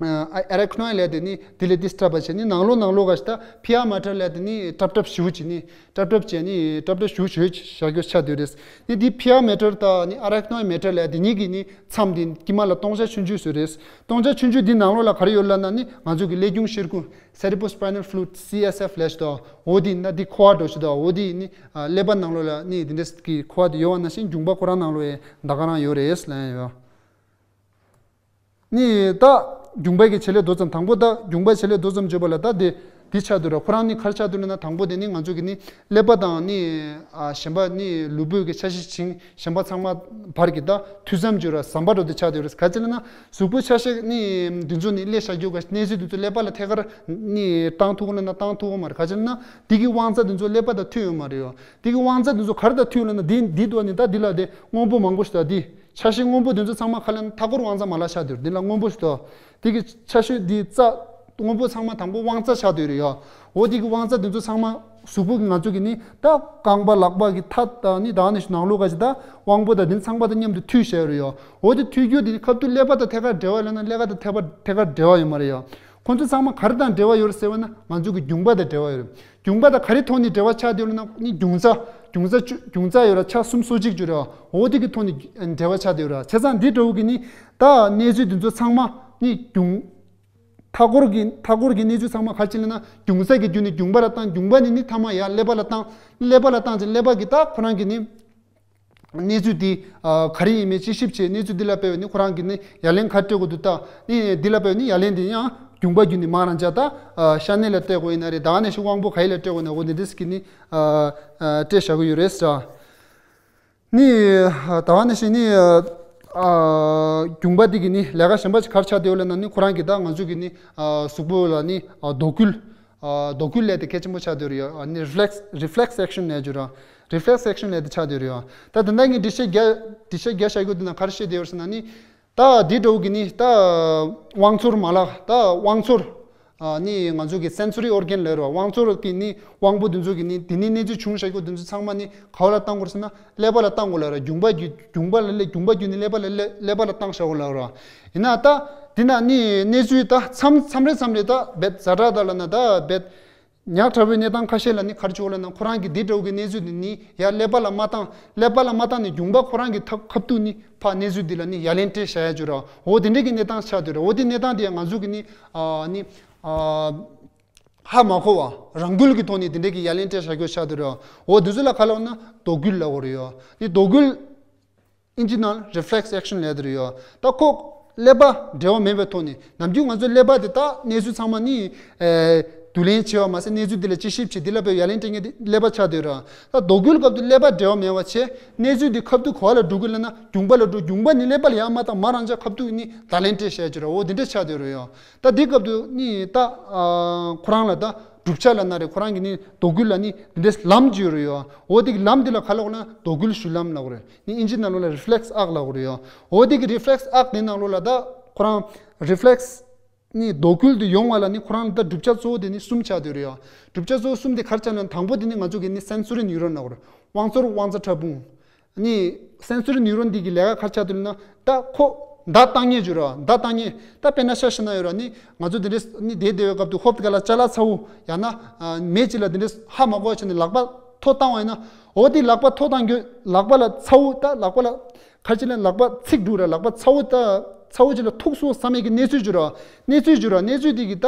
ཨ་ཨ་རེག་ནོ་ལབ་དེ་ནི་དེ་ལས་ཏིས་ཏྲ་པ་བྱས། ནི་ནང་ལོགས་ནང་ལོགས་ག་ཞིག་ད་ཕི་ཡ་མ་ཊར་ལབ་དེ་ནི་ཏྲབ་ཏྲབ་ཞེ་པོ་བྱས། ནི་ཏྲབ་ཏྲབ་བྱས། ནི་ཏྲབ་ཏྲབ་ཞེ་པོ་ཞེ་པོ་བྱ་རྒྱུ་ཆགས་བསྡད་རེད། ནི་དེ་ཕི་ཡ་མེ་ཊར་དང་ནི་ཨ་རེག་ནོ་མེ་ཊར་ལབ་དེ་གཉིས་ཀྱི་ནི་མཚམས་དེ་དཀྱིལ་མ་ལ་སྟོང་ཆ་ཆུང་ཆུང་ཞིག་རེད། སྟོང་ཆ་ཆུང་ཆུང་དེ་ནང་ལོགས་ལ་ག་རེ་ཡོད་ལབ་ན་ནི་ང་ཚོ་གི་ཀླད་རྒྱུང་གཤེར་ཁུ་སེ་རི་བོ་སི་པའི་ནལ་ཕུ་ལུ་ཌི་སི་ཨེས་ཨེཕ་ལབ་ཞིག་དང་། འོ་དེ་ཡིན་ན་དེ་ཁུ་བ་འདྲ་ཞིག་དང་། འོ་དེ་ནི་ཨ་ཀླད་པ་ནང་ལོགས་ལ་ནི་དེ་འདྲ་གི་ཁུ་བ་དེ་ཡོད་པ་ནང་བཞིན་རྒྱུངས་པ་ཁོ་རང་ནང་ལོགས་ཡང་ད་ག་རང་ཡོད་རེད་ལབ་ཡ་ཡོད། ནི་ད་རྒྱུངས་པ་གི་བྱེད་ལས་མདོ་ཙམ། དང་པོ་ད་རྒྱུངས་པ་བྱེད་ལས་མདོ་ཙམ་བརྗོད་པ་ལ་ད་དེ་དེ་ཆགས་བསྡད་ར། ཁོ་རང་ནི་ག་རེ་ཆགས་བསྡད་ན། དང་པོ་དེ་ནི་ང་ཚོ་གི་ནི་ཀླད་པ་དང་ནི་ཨ་གཞན་པ་ནི་ལུས་པོའི་གི་ཆ་ཤས་བྱིངས་གཞན་པ་ཚང་མ་བར་གྱི་ད་མཐུད་མཚམས་བརྗོད་ར། ཟམ་པ་འདྲ་དེ་ཆགས་བསྡད་ར། ག་ཅི་ལབ་ན་གཟུགས་པོའི་ཆ་ཤས་ནི་འདི་ཚོ་ནི་སླེབས་བཞག་རྒྱུ་ག་གནས་ཚུལ་འདི་ཚོ་ཀླད་པ་ལ་ཐད་ཀར་ནི་བཏང་ཐུབ་ཀྱི་ན་བཏང་ཐུབ་ཀྱི་མ་རེད། ག་ཅི་ལབ་ན་དེ་གི་དབང་རྩ་འདི་ཚོ་ཀླད་པ་དང་མཐུད་ཡོད་མ་རེད་ཡ། དེ་གི་དབང་རྩ་འདི་ཚོ་ག་རེ་དང་མཐུད་ལབ་ན་འདི་འདི་འདུག་ནི་ད་འདི་ལ་དེ་སྔོན་པོ་མང་པོ་ཞིག་ད་འདི། ཆ་ཤས་སྔོན་པོ་འདི་ཚོ་ཚང་མ་ག་རེ་ལབ་ན་མཐའ་འཁོར་དབང་རྩ་མ་ལག་ཆགས་བསྡད་ཡོད་ར། འདི་ལ་སྔོན་པོ་ཞིག་ད། འདི་གི་ཆ་ཤས་འདི་རྩ་སྔོན་པོ་ཚང་མ་དང་པོ་དབང་རྩ་ཆགས་བསྡད་ཡོད་རེད་ཡ། འོ་འདི་གི་དབང་རྩ་འདི་ཚོ་ཚང་མ་གཟུགས་པོ་གི་ང་ཚོ་གི་ནི་ད་རྐང་པ་ལག་པ་གི་མཐའ་དང་ནི་ད་ནི་ནང་ལོགས་ག་ཅིག་ད་དབང་པོ་དང་འདི་ཚང་མ་དང་མཉམ་དུ་མཐུད་བཞག་ཡོད་རེད་ཡ། འོ་འདི་མཐུད་རྒྱུ་འདི་ནི་ཁ་ཐུག་ཀླད་པ་དང་ཐད་ཀར་འབྲེལ་བ་ལབ་ན་ཀླད་པ་དང་ཐད་པ་ཐད་ཀར་འབྲེལ་བ་ཡོད་མ་རེད་ཡ། ཁོ་ཚོ་ཚང་མ་ག་རེ་དང་འབྲེལ་བ་ཡོད་རེད་ཟེར་བ་ན་ང་ཚོ་གི་རྒྱུངས་པ་དང་འབྲེལ་བ་ཡོད་རེད། རྒྱུངས་པ་དང་ག་རེ་ཐོག་ནས་འབྲེལ་བ་ཆགས་བསྡད་ཡོད་ལབ་ན་ནི་རྒྱུངས་རྩ། རྒྱུངས་རྩ་བཅུ་རྒྱུངས་རྩ་ཡོད་ར། ཆ་གསུམ་སོ་གཅིག་བརྗོད་ར། འོ་དེ་གི་ཐོག་ནས་འབྲེལ་བ་ཆགས་བསྡད་ཡོད་ར། བྱས་ཙང་འདི་འདྲ་བོ་གི་ནི་ད་གནས་ཚུལ་འདི་ཚོ་ཚང་མ་ནི་རྒྱུངས། མཐའ་འཁོར་གྱི་མཐའ་འཁོར་གྱི་གནས་ཚུལ་ཚང་མ་ག་ཅི་ལབ་ན་རྒྱུངས་རྩ་གི་བརྒྱུད་ནས་རྒྱུངས་པ་ལ་བཏང་། རྒྱུངས་པ་ནས་ནི་མཐའ་མ་ཡར་ཀླད་པ་ལ་བཏང་། ཀླད་པ་ལ་བཏང་ཅིང་ཀླད་པ་གི་ད་ཁོ་རང་གི་ནི། གནས་ཚུལ་འདི་ཨ་ག་རེ་ཡིན་མིན་དཔྱད་ཞིབ་བྱས། གནས་ཚུལ་འདི་ལ་དཔག་པའི་ནི་ཁོ་རང་གིས་ནི་ཡ་ལན་ག་རེ་སྤྲད་དགོས་འདུག་ལྟ། ནི་འདི་ལ་དཔག་པའི་ནི་ཡ་ལན་འདི་ཡང་རྒྱུངས་པ་བརྒྱུད་ནས་མ་རང་ཅག་ད་ཨ་ཤ་གནད་ལ་སྤྲད་དགོས་ཡིན་ན་རེད། ད་ནས་ཤི་དབང་པོ་ག་ཡི་ལ་སྤྲད་དགོས་ན་འོ་ནི་འདི་སི་ཀི་ནི་ཨ་ཨ་སྤྲད་བཞག་གི་ཡོད་རེད་ཟེར། ནི་ཨ་ད་ནས་ཤི་ནི་ཨ་རྒྱུངས་པ་འདི་གི་ནི་ལས་ཀ་གཞན་པ་ཅིག་ག་རེ་ཆགས་བསྡད་ཡོད་ལབ་ན་ནི་ཁོ་རང་གིས་ད་ང་ཚོ་གི་ནི་ཨ་གཟུགས་པོ་ལ་ནི་ཨ་རྡོ་སྐུལ། ཨ་རྡོ་སྐུལ་ལས་དེ་གལ་ཆེན་པོ་ཆགས་བསྡད་ཡོད་རེད་ཡ། ཨ་ནི་རི་ཕི་ལེག་སི་རི་ཕི་ལེག་སི་ཨེག་ཤན་ལབ་ཡོད་རེད་ཡ། རི་ཕི་ལེག་སི་ཨེག་ཤན་ལབ་དེ་ཆགས་བསྡད་ཡོད་རེད་ཡ། ད་དེ་འདྲ་གི་འགྲེལ་བཤད་རྒྱག་འགྲེལ་བཤད་རྒྱག་བྱ་རྒྱུ་དེ་ན་ག་རེ་བཤད་བསྡད་ཡོད་རེད་ཟེར་ན་ནི། ད་འདི་འདྲ་བོ་གི་ནི་ད་དབང་ཚོར་མ་ལག་ད་དབང་ཚོར་ཨ་ནི་ང་ཚོ་གི་སེན་སོ་རི་ཨོར་གན་ལབ་ཡོད་རེད་བ། དབང་ཚོར་གི་ནི་དབང་པོ་དེ་ཚོ་གི་ནི་དེ་ནི་གནས་ཚུལ་བྱུང་བྱ་རྒྱུ་དེ་ཚོ་ཚང་མ་ནི་ག་བ་ལ་བཏང་དགོས་རེད་ཟེར་ན་ཀླད་པ་ལ་བཏང་དགོས་ལབ་ར། རྒྱུངས་པ་བརྒྱུད་རྒྱུངས་པ་ལ་སླེབས་རྒྱུངས་པ་བརྒྱུད་ནི་ཀླད་པ་ལ་སླེབས་ཀླད་པ་ལ་བཏང་བྱ་དགོས་ལབ་ར། ཡིན་ན་ད་འདི་ན་ནི་གནས་ཚུལ་ད་མཚམས་མཚམས་རེ་མཚམས་རེ་ད་རྦད་ཛ་དྲག་ད་ལབ་ན་ད་རྦད་ ཉག་ཕྲ་བོའི་གནས་སྟངས་ཁ་ཤས་ལ་ནི་ག་རེ་བྱུང་ལབ་ན། ཁོ་རང་གི་འདི་འདྲ་བོ་གི་གནས་ཚུལ་འདི་ནི་ཡར་ཀླད་པ་ལ་མ་བཏང་། ཀླད་པ་ལ་མ་བཏང་ནས་རྒྱུངས་པ་ཁོ་རང་གི་ཐབ་ཁ་ཐུག་ནི་ཕར་གནས་ཚུལ་འདི་ལ་ནི་ཡ་ལན་སྤྲད་བཞག་ཡ་བྱུང་ར། འོ་དེ་འདྲའི་གི་གནས་སྟངས་ཆགས་བསྡད་ར། འོ་དེ་གནས་སྟངས་དེ་ཡང་ང་ཚོ་གི་ནི་ཨ་ནི་ཨ་ཧ་མ་གོ་བ་རང་འགུལ་གྱི་ཐོག་ནས་དེ་འདྲའི་གི་ཡ་ལན་སྤྲད་བཞག་རྒྱུ་ཆགས་བསྡད་ར། འོ་དེ་ཚོ་ལ་ག་ལབ་ན་དོགས་འགུལ་ལབ་དགོས་རེད་ཡ། ནི་དོགས་འགུལ་ཨིན་ཇི་ནང་reflex action ལབ་དེ་རེད་ཡོད། ད་ཁོ་ཀླད་པ་འབྲེལ་བ་མེད་པའི་ཐོག་ནས། ནམ་རྒྱུན་ང་ཚོའི་ཀླད་པ་དེ་ད་གནས་ཚུལ་ཚང་མ་ནི་ཨེ་བསྡུ་ལེན་བྱས་པ་མ་ཟད། གནས་ཚུལ་དེ་ལ་དཔྱད་ཞིབ་བྱས། དེ་ལ་དཔེ་ཡ་ལན་སྤྲད་མཁན་དེ་ཀླད་པ་ཆགས་བསྡད་ར། ད་དོགས་འགུལ་སྐབས་དུ་ཀླད་པ་འབྲེལ་བ་མེད་པ་བྱས། གནས་ཚུལ་དེ་ཁ་ཐུག་ག་བ་ལ་འགྲོ་གི་ལབ་ན། རྒྱུངས་པ་ལ་འགྲོ། རྒྱུངས་པ་ནི་ཀླད་པ་ལ་ཡར་མ་བཏང་། མར་རང་ཅག་ཁ་ཐུག་ནི་བརྡ་ལན་སྤྲད་བཞག་ཅིག་ར། འོ་དེ་འདྲ་ཆགས་བསྡད་ར་ཡོད། ད་དེ་སྐབས་དུ་ནི་ད་ཨ་ཁོ་རང་ལ་ད་བསྒྲུབ་བྱ་ལབ་ན་རེད། ཁོ་རང་གི་ནི་དོགས་འགུལ་ལ་ནི་དེ་འདྲའི་ལམ་ཅིག་ཡོད་ར་ཡོད། འོ་དེ་གི་ལམ་དེ་ལ་ག་ལབ་དགོས་ལབ་ན་དོགས་འགུལ་ཞུ་ལམ་ལབ་དགོས་རེད། ནི་ཨིན་ཇི་ནང་ལོགས་ལ་reflex act ལབ་དགོས་རེད་ཡོད། འོ་དེ་གི་reflex act དེ་ནང་ལོགས་ལ་ད་ཁོ་རང་reflex ནི་དོགས་འགུལ་དེ་ཡོང་བ་ལ་ནི་ཁོ་རང་ལ་ད་བསྒྲུབ་བྱ་གཙོ་བོ་དེ་ནི་གསུམ་ཆགས་བསྡད་ར་ཡོད། བསྒྲུབ་བྱ་གཙོ་བོ་གསུམ་དེ་ག་རེ་ཆགས་ན། དང་པོ་དེ་ནི་ང་ཚོ་གི་ནི་sensory neuron ལབ་དགོས་རེད། དབང་ཚོར་དབང་རྩ་ཕྲ་ཕུང་། ནི་sensory neuron འདི་གི་ལས་ཀ་ག་རེ་ཆགས་འདུག་ལབ་ན། ད་ཁོ་བརྡ་བཏང་མཁན་ཅིག་ཡོད་ར། བརྡ་བཏང་མཁན། ད་དཔེར་ན་ཆ་བཞག་ན་ཡོད་ར། ནི་ང་ཚོ་འདི་འདྲས་ནི་བསྡད་བསྡད་པའི་སྐབས་དུ་ཧོབ་ཏེ་ག་ལ་ཅ་ལག་ཚ་བོ་ཡང་ན་ཨ་མེ་ཅིག་ལ་འདི་འདྲས་ཧ་མ་གོ་བ་བྱས་ནས་ལག་པ་ཐོ་བཏང་བ་ཡིན་ན། འོ་དེ་ལག་པ་ཐོ་བཏང་རྒྱུ། ལག་པ་ལ་ཚ་བོ། ད་ལག་པ་ལ་ག་རེ་ཅིག་ལབ་ན། ལག་པ་ཚིག་འགྲོ་ར། ལག་པ་ཚ་བོ། ད་ཚ་བོ་ཅིག་ལ་ཐུག་སོང་བསམ་མཁན་གྱི་གནས་ཚུལ་ཅིག་ཡོད་ར། གནས་ཚུལ་ཅིག་ཡོད་ར། གནས་ཚུལ་དེ་གི་ད་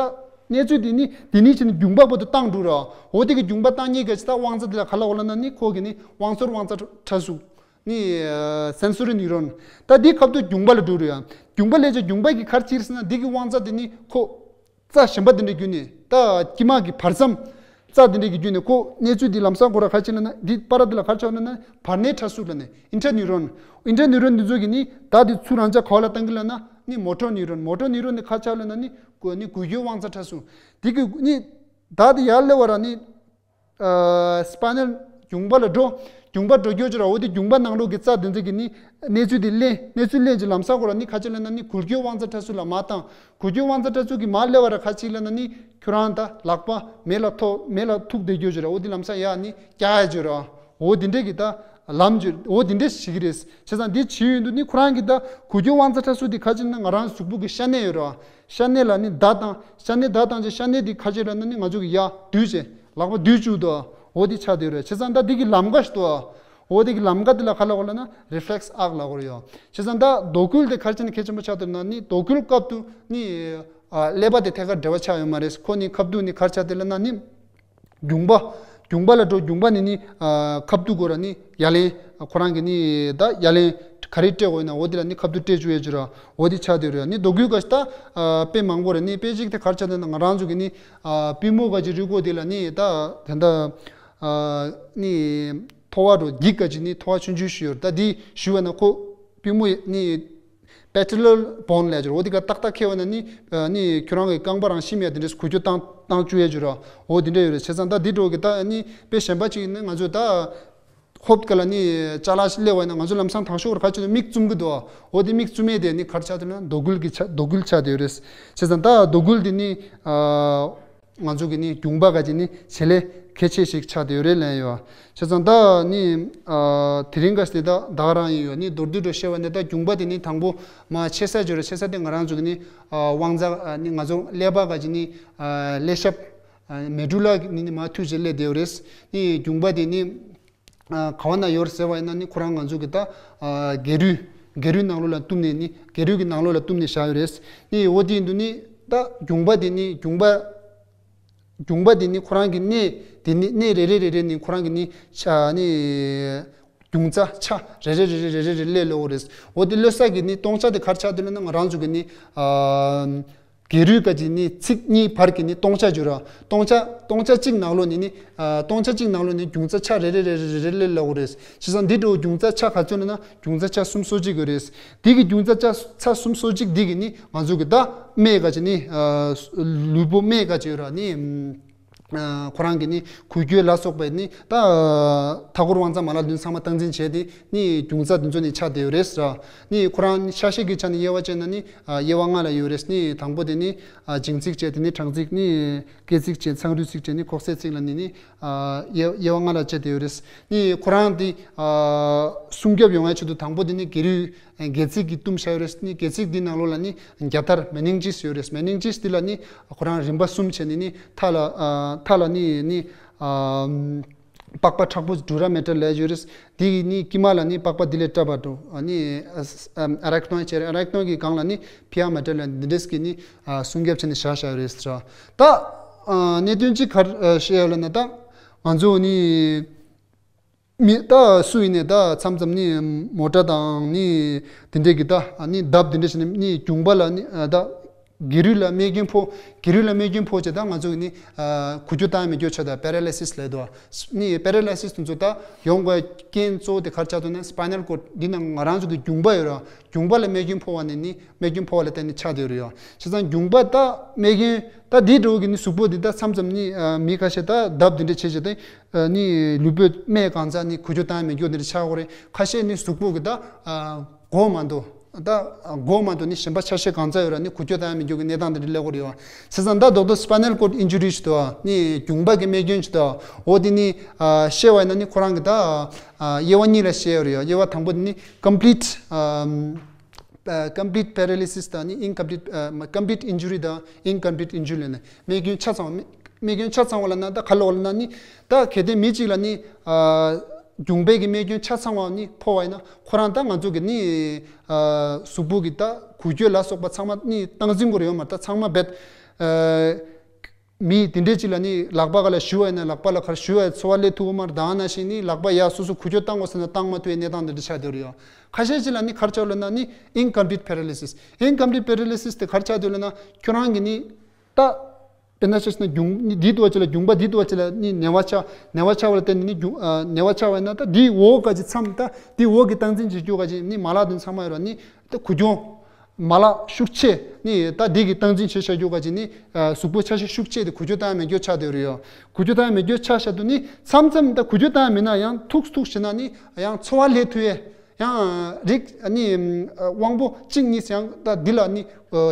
གནས་ཚུལ་དེ་ནི་དེ་ནི་བྱས་ནས་རྒྱུངས་པ་བར་དུ་བཏང་འགྲོ་ར། འོ་དེ་གི་རྒྱུངས་པ་བཏང་མཁན་གྱི་ད་དབང་རྩ་དེ་ལ་ག་ལབ་དགོས་ལབ་ན། ནི་ཁོ་གི་ནི་དབང་ཚོར་དབང་རྩ་ཕྲ་གཟུགས། ནི་ཨ་sensory neuron། ད་འདི་ཁ་ཐུག་རྒྱུངས་པ་ལ་འགྲོ་རེད་ཡ། རྒྱུངས་པ་ལས་ཀྱང་རྒྱུངས་པ་གིས་ག་རེ་བྱེད་ཟེར་ན། འདི་གི་དབང་རྩ་དེ་ནི་ཁོ་རྩ་གཞན་པ་དེ་འདྲ་བརྒྱུད་ནས། ད་དཀྱིལ་མ་གི་བར་མཚམས་རྩ་དེ་འདྲ་གི་བརྒྱུད་ནས་ཁོ་གནས་ཚུལ་འདི་ལམ་སང་ཁོ་ར་ག་རེ་བྱེད་ལབ་ན། འདི་བར་དེ་ལ་ག་རེ་བྱེད་ལབ་ན། བར་སྣང་ཕྲ་གཟུགས་ལབ་ནས་interneuron། interneuron འདི་ཚོ་གིས་ནི་བརྡ་དེ་ཚུར་རང་ཅག་ག་བ་ལ་བཏང་གི་ལབ་ན། ནི་motor neuron། motor neuron ནི་ག་རེ་བྱེད་ལབ་ན། ནི་གུ་ནི་འགུལ་སྐྱོད་དབང་རྩ་ཕྲ་གཟུགས། འདི་གི་ནི་བརྡ་དེ་ཡར་སླེབས་པ་ར་ནི། ཨ་spinal རྒྱུངས་པ་ལ་འགྲོ། རྒྱུངས་པ་འགྲོ་རྒྱུ་ཅིག་ར། འོ་དེ་རྒྱུངས་པ་ནང་ལོགས་ཀྱི་རྩ་དེ་ཚོ་གིས་ནི་གནས་ཚུལ་དེ་ལེན། གནས་ཚུལ་ལེན་ཅིག་ལམ་སང་ཁོ་ར་ནི་ག་རེ་བྱེད་ལབ་ན། ནི་འགུལ་སྐྱོད་དབང་རྩ་ཕྲ་གཟུགས་ལ་མར་བཏང་། འགུལ་སྐྱོད་དབང་རྩ་ཕྲ་གཟུགས་ཀྱིས་མར་སླེབས་པ་ར་ག་རེ་བྱེད་ལབ་ན། ནི་ཁྱོད་རང་ད་ལག་པ་མེ་ལ་ཐོགས། མེ་ལ་ཐུག་བསྡད་རྒྱུ་ཅིག་ར། འོ་དེ་ལམ་སང་ཡར་ནི་བཀྱག་ཡ་ཅིག་ར། འོ་དེ་འདྲ་གི་ད་ལམ་ཅིག་འོ་དེ་འདྲ་ཞིག་རེད། བྱས་ཙང་འདི་བྱེད་ཡོང་དུས་ནི་ཁོ་རང་གི་ད་འགུལ་སྐྱོད་དབང་རྩ་ཕྲ་གཟུགས་དེ་ག་རེ་བྱེད་ན། ང་རང་གཟུགས་པོ་གི་ཤ་གནད་ཡོད་ར། ཤ་གནད་ལ་ནི་བརྡ་བཏང་། ཤ་གནད་བརྡ་བཏང་རྗེས་ཤ་གནད་དེ་ག་རེ་བྱེད་ལབ་ན། ནི་ང་ཚོ་གི་ཡར་བསྡུས་བྱས། ལག་པ་བསྡུས་བཅུག་དོ། འོ་དེ་ཆགས་བསྡད་ཡོད་རེད། བྱས་ཙང་ད་འདི་གི་ལམ་ཀ་ཞིག་འདུག་འོ་དེ་གི་ལམ་ཀ་དེ་ལ་ག་ལབ་དགོས་ལབ་ན། reflex arc ལབ་དགོས་རེད་ཡ། བྱས་ཙང་ད་དོགས་འགུལ་དེ་ག་རེ་བྱས་ན་གལ་ཆེན་པོ་ཆགས་འདུག་ན། ནི་དོགས་འགུལ་སྐབས་དུ་ནི་ཨ་ཀླད་པ་དེ་ཐད་ཀར་འབྲེལ་བ་ཆགས་ཡོད་མ་རེད། ཁོ་ནི་ཁ་ཐུག་ནི་ག་རེ་ཆགས་བསྡད་ལབ་ན། ནི་རྒྱུངས་པ། རྒྱུངས་པ་ལ་འགྲོ། རྒྱུངས་པ་ནི་ནི་ཨ་ཁ་ཐུག་གོ་ར་ནི་ཡ་ལན། ཁོ་རང་གི་ནི་ད་ཡ་ལན་ག་རེ་སྤྲད་དགོས་ཡིན་ན། འོ་དེ་ལ་ནི་ཁ་ཐུག་སྤྲད་བཅུག་ཡས་ཅིག་ར། འོ་དེ་ཆགས་བསྡད་ཡོད་རེད། ནི་དོགས་འགུལ་ག་ཞིག་ད་ཨ་དཔེ་མང་པོ་རེད། ནི་དཔེ་གཅིག་དེ་ག་རེ་ཆགས་བསྡད་ན། ང་རང་ཚོ་གི་ནི་ཨ་པུས་མོ་ག་ཅིག་རུས་ཁོག་དེ་ལ་ནི་ད་དེ་འདྲ་ཨ་ནི་ཐོ་བ་འགྲོ། འགྱིག་ག་ཅིག་ནི་ཐོ་བ་ཆུང་ཆུང་ཞིག་ཡོད་རེད། ད་དེ་གཞུས་པ་ན་ཁོ་པུས་མོ་ནི་patellar bone ལབ་ཅིག་འོ་དེ་ག་ཏག་ཏག་འཁེལ་བ་ན་ནི་ཨ་ནི་ཁྱོད་རང་གི་རྐང་པ་རང་ཤི་མེད་དེ་འདྲས་འགུལ་སྐྱོད་བཏང་བཏང་བཅུག་ཡས་ཅིག་ར། འོ་དེ་འདྲ་ཡོད་རེད། བྱས་ཙང་ད་དེ་འགྲོ་གི་ད་ནི་དཔེ་གཞན་པ་ཅིག་ནི་ང་ཚོས་ད་ཧོབ་ཀ་ལ་ནི་ཅ་ལག་ཞིག་སླེབས་པ་ཡིན་ན། ང་ཚོ་ལམ་སང་དང་ཤོག་ར་ག་ཅིག་ནི་མིག་བཙུམ་གི་འདུག་འོ་དེ་མིག་བཙུམ་ཡས་དེ་ནི་ག་རེ་ཆགས་འདུག་ན། དོགས་འགུལ་གྱི་ཆ་དོགས་འགུལ་ཆགས་བསྡད་ཡོད་རེད། བྱས་ཙང་ད་དོགས་འགུལ་དེ་ནི་ཨ་ང་ཚོ་གི་ནི་རྒྱུངས་པ་ག་ཅིག་ནི་བྱེད་ལས་གལ་ཆེ་ཞིག་ཆགས་བསྡད་ཡོད་རེད་ལབ་ཡོད། བྱས་ཙང་ད་ནི་ཨ་དེ་རིང་ག་ཞིག་དེ་ད་ད་ག་རང་ཡིན་ཡོད། ནི་མདོར་བསྡུས་འགྲོ་བཤད་པ་ནི་ད་རྒྱུངས་པ་དེ་ནི་དང་པོ་མར་ཆེ་ས་ཅིག་ཡོད་རེད། ཆེ་ས་དེ་ང་རང་ཚོ་གི་ནི་ཨ་དབང་རྩ་ཨ་ནི་ང་ཚོ་ཀླད་པ་ག་ཅིག་ནི་ཨ་ཀླད་ཤབ་ཨ་medulla གི་ནི་ནི་མར་མཐུད་བྱས་སླེབས་བསྡད་ཡོད་རེད། ནི་རྒྱུངས་པ་དེ་ནི་ཨ་ག་བ་ན་ཡོད་རེད་ཟེར་བ་ཡིན་ན། ནི་ཁོ་རང་ང་ཚོ་གི་ད་ཨ་སྒལ་རུས། སྒལ་རུས་ནང་ལོགས་ལ་བཏུམས་ནས། ནི་སྒལ་རུས་ཀྱི་ནང་ལོགས་ལ་བཏུམས་ནས་བཞག་ཡོད་རེད། ནི་འོ་དེ་ཡིན་དུས་ནི་ད་རྒྱུངས་པ་དེ་ནི་རྒྱུངས་པ་རྒྱུངས་པ་དེ་ནི་ཁོ་རང་གི་སྣེ་དེ་ནི་སྣེ་རེ་རེ་རེ་རེ་ནི་ཁོ་རང་གི་ནི་ཆ་ནི་རྒྱུངས་རྩ་ཆ་རེ་རེ་རེ་རེ་རེ་རེ་སླེབས་ཡོད་རེད། འོ་དེ་སླེབས་ས་གི་ནི་སྟོང་ཆ་དེ་ག་རེ་ཆགས་འདུག་ལབ་ན། ང་རང་ཚོ་གི་ནི་ཨ་སྒལ་རུས་ག་ཅིག་ནི་ཚིགས་གཉིས་བར་གྱི་ནི་སྟོང་ཆ་ཅིག་ཡོད་ར། སྟོང་ཆ་སྟོང་ཆ་གཅིག་ནང་ལོགས་ནས་ནི་ཨ་སྟོང་ཆ་གཅིག་ནང་ལོགས་ནས་རྒྱུངས་རྩ་ཆ་རེ་རེ་རེ་རེ་རེ་རེ་སླེབས་ཡོད་རེད། བྱས་ཙང་འདི་འདྲ་བོ་རྒྱུངས་རྩ་ཆ་ག་ཚོད་ལབ་ན། རྒྱུངས་རྩ་ཆ་སུམ་ཅུ་སོ་གཅིག་ཡོད་རེད། འདི་གི་རྒྱུངས་རྩ་ཆ་ཆ་སུམ་ཅུ་སོ་གཅིག་འདི་གི་ནི་ང་ཚོ་གི་ད་སྨད་ག་ཅིག་ནི་ཨ་ལུས་པོ་སྨད་ག་ཅིག་ཡོད་ར། ནི་ཨ་ཁོ་རང་གི་ནི་འགུལ་སྐྱོད་ལ་སོགས་པའི་ནི་ད་མཐའ་འཁོར་དབང་རྩ་མ་ལག་བདུན་ཚང་མ་སྟངས་འཛིན་བྱས་ཏེ། ནི་རྒྱུངས་རྩ་འདི་ཚོ་ནི་ཆགས་བསྡད་ཡོད་རེད་ཟེར། ནི་ཁོ་རང་ནི་ཆ་ཤས་ཀྱི་ཆ་ནས་དབྱེ་བ་བྱས་ན་ནི་ཨ་དབྱེ་བ་ལྔ་ལ་ཡོད་རེད། ནི་དང་པོ་དེ་ནི་ཨ་བྱིངས་ཚིགས་བྱས། དེ་ནི་གྲངས་ཚིགས། ནི་སྐེད་ཚིགས་བྱས། མཚང་རུས་ཚིགས་བྱས། ནི་ལྐོག་ཟ་ཚིགས་ལ་ནི་ནི་ཨ་དབྱེ་དབྱེ་བ་ལྔ་ལ་བྱས་བསྡད་ཡོད་རེད། ནི་ཁོ་རང་དེ་ཨ་སྲུང་སྐྱོབ་ཡོང་བའི་ཆེད་དུ་དང་པོ་དེ་ནི་སྒལ་རུས་སྒལ་ཚིགས་ཀྱིས་བཏུམས་བཞག་ཡོད་རེད། ནི་སྒལ་ཚིགས་འདི་ནང་ལོགས་ལ་ནི་རྒྱལ་དར་meninges ཡོད་རེད། meninges འདི་ལ་ནི་ཁོ་རང་རིམ་པ་གསུམ་བྱས་ནས་ནི་མཐའ་ལ་ཨ་ མཐའ་ལ་ནི་ནི་ཨ་པགས་པ་མཁྲེགས་པོ་དྲུ་ར་མེ་ཏྲ་ལས་ཡོད་རེད། དེ་ནི་དཀྱིལ་མ་ལ་ནི་པགས་པ་དེ་ལས་བཀྲུས་པ་འདུག་ཨ་ནི་ཨ་རེག་ནོན་བྱས་རེད། རེག་ནོན་གྱི་སྒང་ལ་ནི་ཕི་ཡ་མེ་ཏྲ་ལ་འདི་འདྲས་ཀྱི་ནི་ཨ་སྲུང་སྐྱོབ་བྱས་ནས་བཞག་བཞག་ཡོད་རེད་ཟེར། ད་ཨ་གནད་དོན་གཅིག་ག་རེ་བཤད་ཡོད་ལབ་ན། ད་ང་ཚོ་ནི་མི་ད་སུ་ཡིན་ནའི་ད་མཚམས་མཚམས་ནི་མོ་ཊ་དང་ནི་དེ་འདྲས་ཀྱི་ད་ནི་རྡབ་དེ་འདྲས་བྱས་ནས་ནི་གྱོང་པ་ལ་ནི་ཨ་ད་སྒལ་རུས་ལ་རྨས་སྐྱོན་ཕོག་སྒལ་རུས་ལ་རྨས་སྐྱོན་ཕོག་བྱས། ད་ང་ཚོ་གི་ནི་ཨ་འགུལ་སྐྱོད་བཏང་མི་འགྱོ་ཆ་ད་པེ་ར་ལི་སིས་ལབ་འདུག་ནི་པེ་ར་ལི་སིས་དེ་ཚོ་ད་ཡོང་དགོས་རྐྱེན་གཙོ་བོ་དེ་ག་རེ་ཆགས་འདུག་ན། སྤའི་ནལ་ཀོཌ་འདི་ནང་ང་རང་ཚོ་གི་གྱོང་པ་ཡོད་ར། གྱོང་པ་ལ་རྨས་སྐྱོན་ཕོག་པ་ནི་ནི་རྨས་སྐྱོན་ཕོག་པ་ལ་བརྟེན་ནས་ཆགས་བསྡད་ཡོད་རེད་ཡ། བྱས་ཙང་གྱོང་པ་ད་རྨས་སྐྱོན་ད་འདི་འདྲ་བོ་གི་ནི་གཟུགས་པོ་འདི་ད་མཚམས་མཚམས་ནི་ཨ་མི་ཁ་ཤས་ད་རྡབ་འདི་འདྲ་བྱས་བྱས་ཏེ་ཨ་ནི་ལུས་པོའི་རྨས་གང་ཚ་ནི་འགུལ་སྐྱོད་བཏང་མི་འགྱོ་འདི་འདྲ་ཆགས་ཀྱི་ཡོད་རེད། ཁ་ཤས་ནི་གཟུགས་པོ་གི་ད་ཨ་མགོ་མ་གཏོགས་ད་མགོ་མ་གཏོགས་ནི་གཞན་པ་ཆ་ཤས་གང་ཚ་ཡོད་ར་ནི་འགུལ་སྐྱོད་བཏང་མི་འགྱོ་གི་གནས་སྟངས་འདི་འདྲ་སླེབས་ཀྱི་ཡོད་རེད་ཡ། བྱས་ཙང་ད་རྡོག་རྡོག་སྤའི་ནལ་ཀོཌ་ཨིན་ཇུ་རི་ཞིག་འདུག་ཨ་ནི་གྱོང་པ་གི་རྨས་སྐྱོན་ཞིག་འདུག་འོ་དེ་ནི་ཨ་བཤད་པ་ཡིན་ན་ནི་ཁོ་རང་གི་ད་ཨ་དབྱེ་བ་གཉིས་ལ་བཤད་ཡོད་རེད་ཡ། དབྱེ་བ་དང་པོ་དེ་ནི་ཀོམ་པི་ལིཊ་ཨ་ཀོམ་པི་ལིཊ་པེ་ར་ལི་སིས་དང་ནི་ཨིན་ཀོམ་པི་ལིཊ་ཨ་མ་ཀོམ་པི་ལིཊ་ཨིན་ཇུ་རི་དང་ཨིན་ཀོམ་པི་ལིཊ་ཨིན་ཇུ་རི་ལབ་ནས་རྨས་སྐྱོན་ཆ་ཚང་བ། རྨས་སྐྱོན་ཆ་ཚང་བ་ལབ་ན་ད་ག་ལབ་ལབ་ན་ནི་ད་གལ་ཏེ་མི་གཅིག་ལ་ནི་ཨ་གྱོང་པའི་གི་རྨས་སྐྱོན་ཆ་ཚང་བ་ནི་ཕོག་པ་ཡིན་ན། ཁོ་རང་ད་ང་ཚོ་གི་ནི་ཨ་གཟུགས་པོ་གི་ད་འགུལ་སྐྱོད་ལ་སོགས་པ་ཚང་མ་ནི་སྟངས་འཛིན་དགོས་རེད་ཡོད་མ་རེད། ད་ཚང་མ་རྦད་ཨ་མི་དེ་འདྲས་ཅིག་ལ་ནི་ལག་པ་ག་ལ་གཞུ་བ་ཡིན་ན་ལག་པ་ལ་ག་རེ་གཞུ་བ་ཡིན་ཚོར་བ་སླེབས་ཐུབ་ཀྱི་མ་རེད། ད་ནང་བཞིན་ནི་ལག་པ་ཡར་སོ་སོ་འགུལ་སྐྱོད་བཏང་དགོས་ཟེར་ན་བཏང་མ་ཐུབ་པའི་གནས་སྟངས་དེ་འདྲ་ཆགས་བསྡད་ཡོད་རེད་ཡ། ཁ་ཤས་ཅིག་ལ་ནི་ག་རེ་ཆགས་ལབ་ན་ནི་ཨིན་ཀོམ་པི་ལིཊ་པེ་ར་ལི་སིས། ཨིན་ཀོམ་པི་ལིཊ་པེ་ར་ལི་སིས་དེ་ག་རེ་ཆགས་བསྡད་ཡོད་ལབ་ན། ཁྱོད་རང་གི་ནི་ད་དཔེར་ན་ཆ་བཞག་ན་གྱོང་ནི་འདི་འདུག་པ་ཅིག་ལ་གྱོང་པ་འདི་འདུག་པ་ཅིག་ལ་ནི་ནད་པ་ཆགས། ནད་པ་ཆགས་པ་ལ་བརྟེན་ནས་ནི་གྱོང་ཨ་ནད་པ་ཆགས་པ་ཡིན་ན། ད་འདིའི་འོག་ག་ཅིག་མཚམས་ད་འདིའི་འོག་གི་སྟངས་འཛིན་བྱེད་རྒྱུ་ག་ཅིག་ནི་མ་ལག་དེ་ཚང་མ་ཡོད་ར་ནི་ད་འགུལ་སྐྱོད་མ་ལག་ཤུགས་ཆེ་ནི་ད་འདི་གི་སྟངས་འཛིན་བྱེད་བྱ་རྒྱུ་ག་ཅིག་ནི་ཨ་གཟུགས་པོ་ཆ་ཤས་ཤུགས་ཆེ་དེ་འགུལ་སྐྱོད་བཏང་མི་འགྱོ་ཆགས་བསྡད་ཡོད་རེད་ཡ། འགུལ་སྐྱོད་བཏང་མི་འགྱོ་ཆགས་བཞག་དུས་ནི་མཚམས་མཚམས་ད་འགུལ་སྐྱོད་བཏང་མེད་ན་ཡང་ཐུག་ཐུག་བྱས་ན་ནི་ཡང་ཚོར་བ་སླེབས་ཐུབ་ཡས། ཡང་རིགས་ནི་དབང་པོ་གཅིག་གཉིས་ཡང་ད་འདི་ལ་ནི་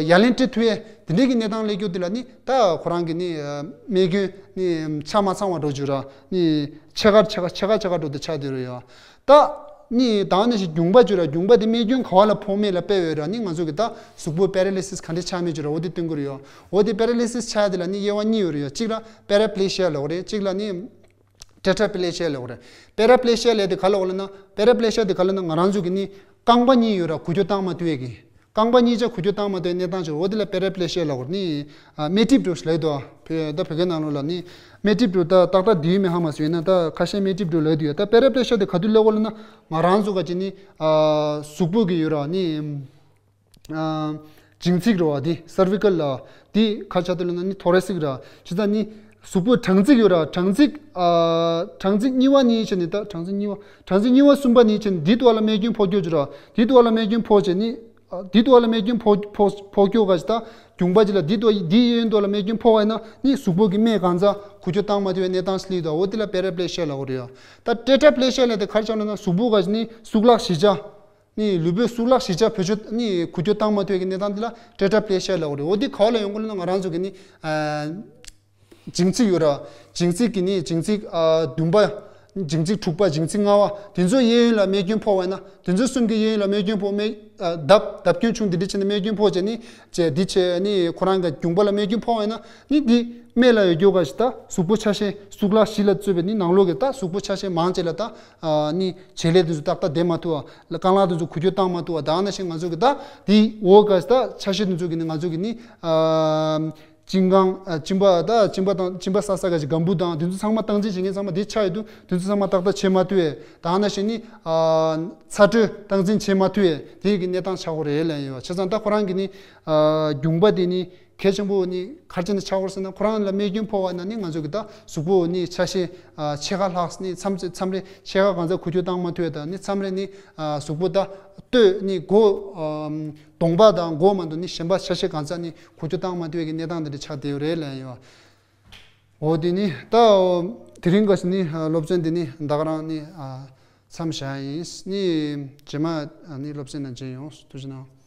ཡ་ལན་སྤྲད་ཐུབ་ཡས་དེ་འདྲའི་གི་གནས་སྟངས་སླེབས་རྒྱུ་དེ་ལ་ནི་ད་ཁོ་རང་གི་ནི་རྨས་སྐྱོན་ནི་ཆ་མ་ཚང་བ་འགྲོ་རྒྱུ་ར་ནི་ཆེ་ཁ་ཆེ་ཁ་ཆེ་ཁ་ཆེ་ཁ་འགྲོ་དུ་ཆགས་བསྡད་ཡོད་རེད་ཡ། ད་ནི་ད་ནི་ཞིག་གྱོང་པ་རྒྱུ་ར་གྱོང་པ་དེ་རྨས་སྐྱོན་ག་བ་ལ་ཕོག་མེད་ལ་དཔེ་ཡོད་ར་ནི་ང་ཚོ་གི་ད་གཟུགས་པོ་པེ་ར་ལི་སིས་ག་འདྲ་ཆགས་མེད་རྒྱུ་ར་འོ་དེ་སྟོན་གི་རེད་ཡ། འོ་དེ་པེ་ར་ལི་སིས་ཆགས་དེ་ལ་ནི་དབྱེ་བ་གཉིས་ཡོད་རེད་ཡ། གཅིག་ལ་པེ་ར་པི་ལེ་ཤི་ཡ་ལབ་རེད། གཅིག་ལ་ནི་ཏེ་ཊྲ་པི་ལེ་ཤི་ཡ་ལབ་དགོས་རེད། པེ་ར་པི་ལེ་ཤི་ཡ་ལབ་དེ་ག་ལབ་དགོས་ལབ་ན། པེ་ར་པི་ལེ་ཤི་ཡ་དེ་ག་ལབ་ན་ང་རང་ཚོ་གི་ནི་རྐང་པ་གཉིས་ཡོད་ར་འགུལ་སྐྱོད་བཏང་མ་ཐུབ་ཡས་ཀྱི། རྐང་པ་གཉིས་ཆ་འགུལ་སྐྱོད་བཏང་མ་ཐུབ་པའི་གནས་སྟངས་ཅིག་འོ་དེ་ལ་པེ་ར་པི་ལེ་ཤི་ཡ་ལབ་དགོས་རེད། ནི་ཨ་སྨད་གྲིབ་འདྲ་བོ་ཞིག་ལབ་འདུག་བོད་ད་བོད་སྐད་ནང་ལོགས་ལ་ནི་སྨད་གྲིབ་འདྲ་བོ་ད་ཏག་ཏག་འདི་ཡོད་མེད་ཧ་མ་སོང་། ཡིན་ན་ད་ཁ་ཤས་སྨད་གྲིབ་འདྲ་བོ་ལབ་དུས་ཡ། ད་པེ་ར་པི་ལེ་ཤི་ཡ་དེ་ག་དུས་སླེབས་དགོས་ལབ་ན། ང་རང་ཚོ་ག་ཅིག་ནི་ཨ་གཟུགས་པོ་གི་ཡོད་ར་ནི། ཨ་འཇིང་ཚིགས་རེད་བ། འདི་སར་ཝི་ཀལ་ལ། འདི་ག་ཆགས་འདུག་ལབ་ན་ནི་ཐོ་རེ་སིག་ར། བྱས་ཙང་ནི་གཟུགས་པོ་གྲངས་ཚིགས་ཡོད་ར། གྲངས་ཚིགས་ཨ་གྲངས་ཚིགས་གཉིས་པ་ནི་བྱས་ནི་ད་གྲངས་ཚིགས་གཉིས་པ་གྲངས་ཚིགས་གཉིས་པ་གསུམ་པ་ནི་བྱས་ནི་འདི་ཐོག་ལ་རྨས་སྐྱོན་ཕོག་རྒྱུ་ར། འདི་ཐོག་ལ་རྨས་སྐྱོན་ཕོག་བྱས་ནི་ཨ་འདི་ཐོག་ལ་རྨས་སྐྱོན་ཕོག་ཕོག་ཕོག་རྒྱུ་ག་ཞིག་ད་གྱོང་པ་ཅིག་ལ་འདི་ཐོག་འདི་གཡས་གཡོན་ཐོག་ལ་རྨས་སྐྱོན་ཕོག་པ་ཡིན་ན་ནི་གཟུགས་པོ་གི་རྨས་གང་ཚ་འགུལ་སྐྱོད་བཏང་མ་ཐུབ་པའི་གནས་སྟངས་སླེབས་འདུག་འོ་དེ་ལ་པེ་ར་པི་ལེ་ཤི་ཡ་ལབ་དགོས་རེད་ཡ། ད་ཏེ་ཊྲ་པི་ལེ་ཤི་ཡ་ལབ་དེ་ག་རེ་ཆགས་ལབ་ན་གཟུགས་པོ་ག་ཞིག་ནི་གཙུག་ལག་བཞི་ཆ། ནི་ལུས་པོའི་གཙུག་ལག་བཞི་ཆ་བེད་སྤྱོད་ནི་འགུལ་སྐྱོད་བཏང་མ་ཐུབ་ཀྱི་གནས་སྟངས་འདི་ལ་ཏེ་ཊྲ་པི་ལེ་ཤི་ཡ་ལབ་དགོས་རེད། འོ་འདི་ག་བ་ལ་ཡོང་གི་ལབ་ན་ང་རང་ཚོ་གི་ནི་ཨ་འཇིང་ཚིགས་ཡོད་ར། འཇིང་ཚིགས་ཀྱི་ནི་འཇིང་ཚིགས་ཨ་བདུན་པ། འཇིང་ཚིགས་དྲུག་པ། འཇིང་ཚིགས་ལྔ་པ། དེ་ཚོ་གཡས་གཡོན་ལ་རྨས་སྐྱོན་ཕོག་པ་ཡིན་ན། དེ་ཚོ་གསུམ་གྱི་གཡས་གཡོན་ལ་རྨས་སྐྱོན་ཕོག་རྨས་ཨ་བརྡབ་བརྡབ་སྐྱོན་བྱུང་དེ་འདྲ་བྱས་ནས་རྨས་སྐྱོན་ཕོག་བྱས་ནི་བྱས་འདི་བྱས་ནི་ཁོ་རང་གི་གྱོང་པ་ལ་རྨས་སྐྱོན་ཕོག་པ་ཡིན་ན་ནི་འདི་རྨས་ལ་ཡོད་རྒྱུ་ག་ཞིག་ད་གཟུགས་པོ་ཆ་ཤས་གཙུག་ལག་བཞི་ལ་གཙོས་པའི་ནི་ནང་ལོགས་ཀྱི་ད་གཟུགས་པོ་ཆ་ཤས་མང་ཆེ་ལ་ད་ཨ་ནི་བྱེད་ལས་དེ་ཚོ་ཏག་ཏག་བསྡད་མ་ཐུབ་པ། རྐང་ལག་དེ་ཚོ་འགུལ་སྐྱོད་བཏང་མ་ཐུབ་པ། ད་ནང་བཞིན་ང་ཚོ་གི་ད་དེའི་འོག་ག་ད་ཆ་ཤས་དེ་ཚོ་གི་ནི་ང་ཚོ་གི་ནི་ཨ་གཅིན་རྐང་ཨ་གཅིན་པ། ད་གཅིན་པ་དང་གཅིན་པ་ཟ་ས་ག་ཞིག་སྒམ་བུ་དང་དེ་ཚོ་ཚང་མ་སྟངས་འཛིན་བྱེད་མཁན་ཚང་མ་དེ་ཆགས་ཡོད་དུས་དེ་ཚོ་ཚང་མ་ཏག་ཏག་བྱེད་མ་ཐུབ་པས། ད་ནང་བཞིན་ནི་ཨ་ཚ་དྲོད་སྟངས་འཛིན་བྱེད་མ་ཐུབ་པས་དེ་གི་གནས་སྟངས་ཆགས་ཀྱི་རེད་ལབ་ཡོད་པ། བྱས་ཙང་ད་ཁོ་རང་གི་ནི་ཨ་གྱོང་པ་དེ་ནི་གལ་ཆེན་པོ་ནི་ག་རེ་བྱས་ནས་ཆགས་ཀྱི་ཡོད་ཟེར་ན། ཁོ་རང་ལ་རྨས་སྐྱོན་ཕོག་པ་ན་ནི་ང་ཚོ་གི་ད་གཟུགས་པོ་ནི་ཆ་ཤས་ཨ་ཕྱེད་ཀ་ལྷག་ནི་མཚམས་མཚམས་རེ་ཕྱེད་ཀ་གང་ཚ་འགུལ་སྐྱོད་བཏང་མ་ཐུབ་པ་དང་ནི་མཚམས་རེ་ནི་ཨ་གཟུགས་པོ་ད་སྟོད་ནི་མགོ་ཨ་གདོང་པ་དང་མགོ་མ་གཏོགས་ནི་གཞན་པ་ཆ་ཤས་གང་ཚ་ནི་འགུལ་སྐྱོད་བཏང་མ་ཐུབ་པའི་གི་གནས་སྟངས་འདི་འདྲ་ཆགས་བསྡད་ཡོད་རེད་ལབ་ཡོད། འོ་དེ་ནི་ད་དེ་རིང་ག་ཞིག་ནི་ཨ་སློབ་ཚན་འདི་ནི་ད་ག་རང་ནི་ཨ་མཚམས་བཞག་ཡིན། ནི་རྗེས་མ་ཨ་ནི་སློབ་ཚན་ནང་མཇལ་ཡོང་། ཐུགས་རྗེ་གནང་།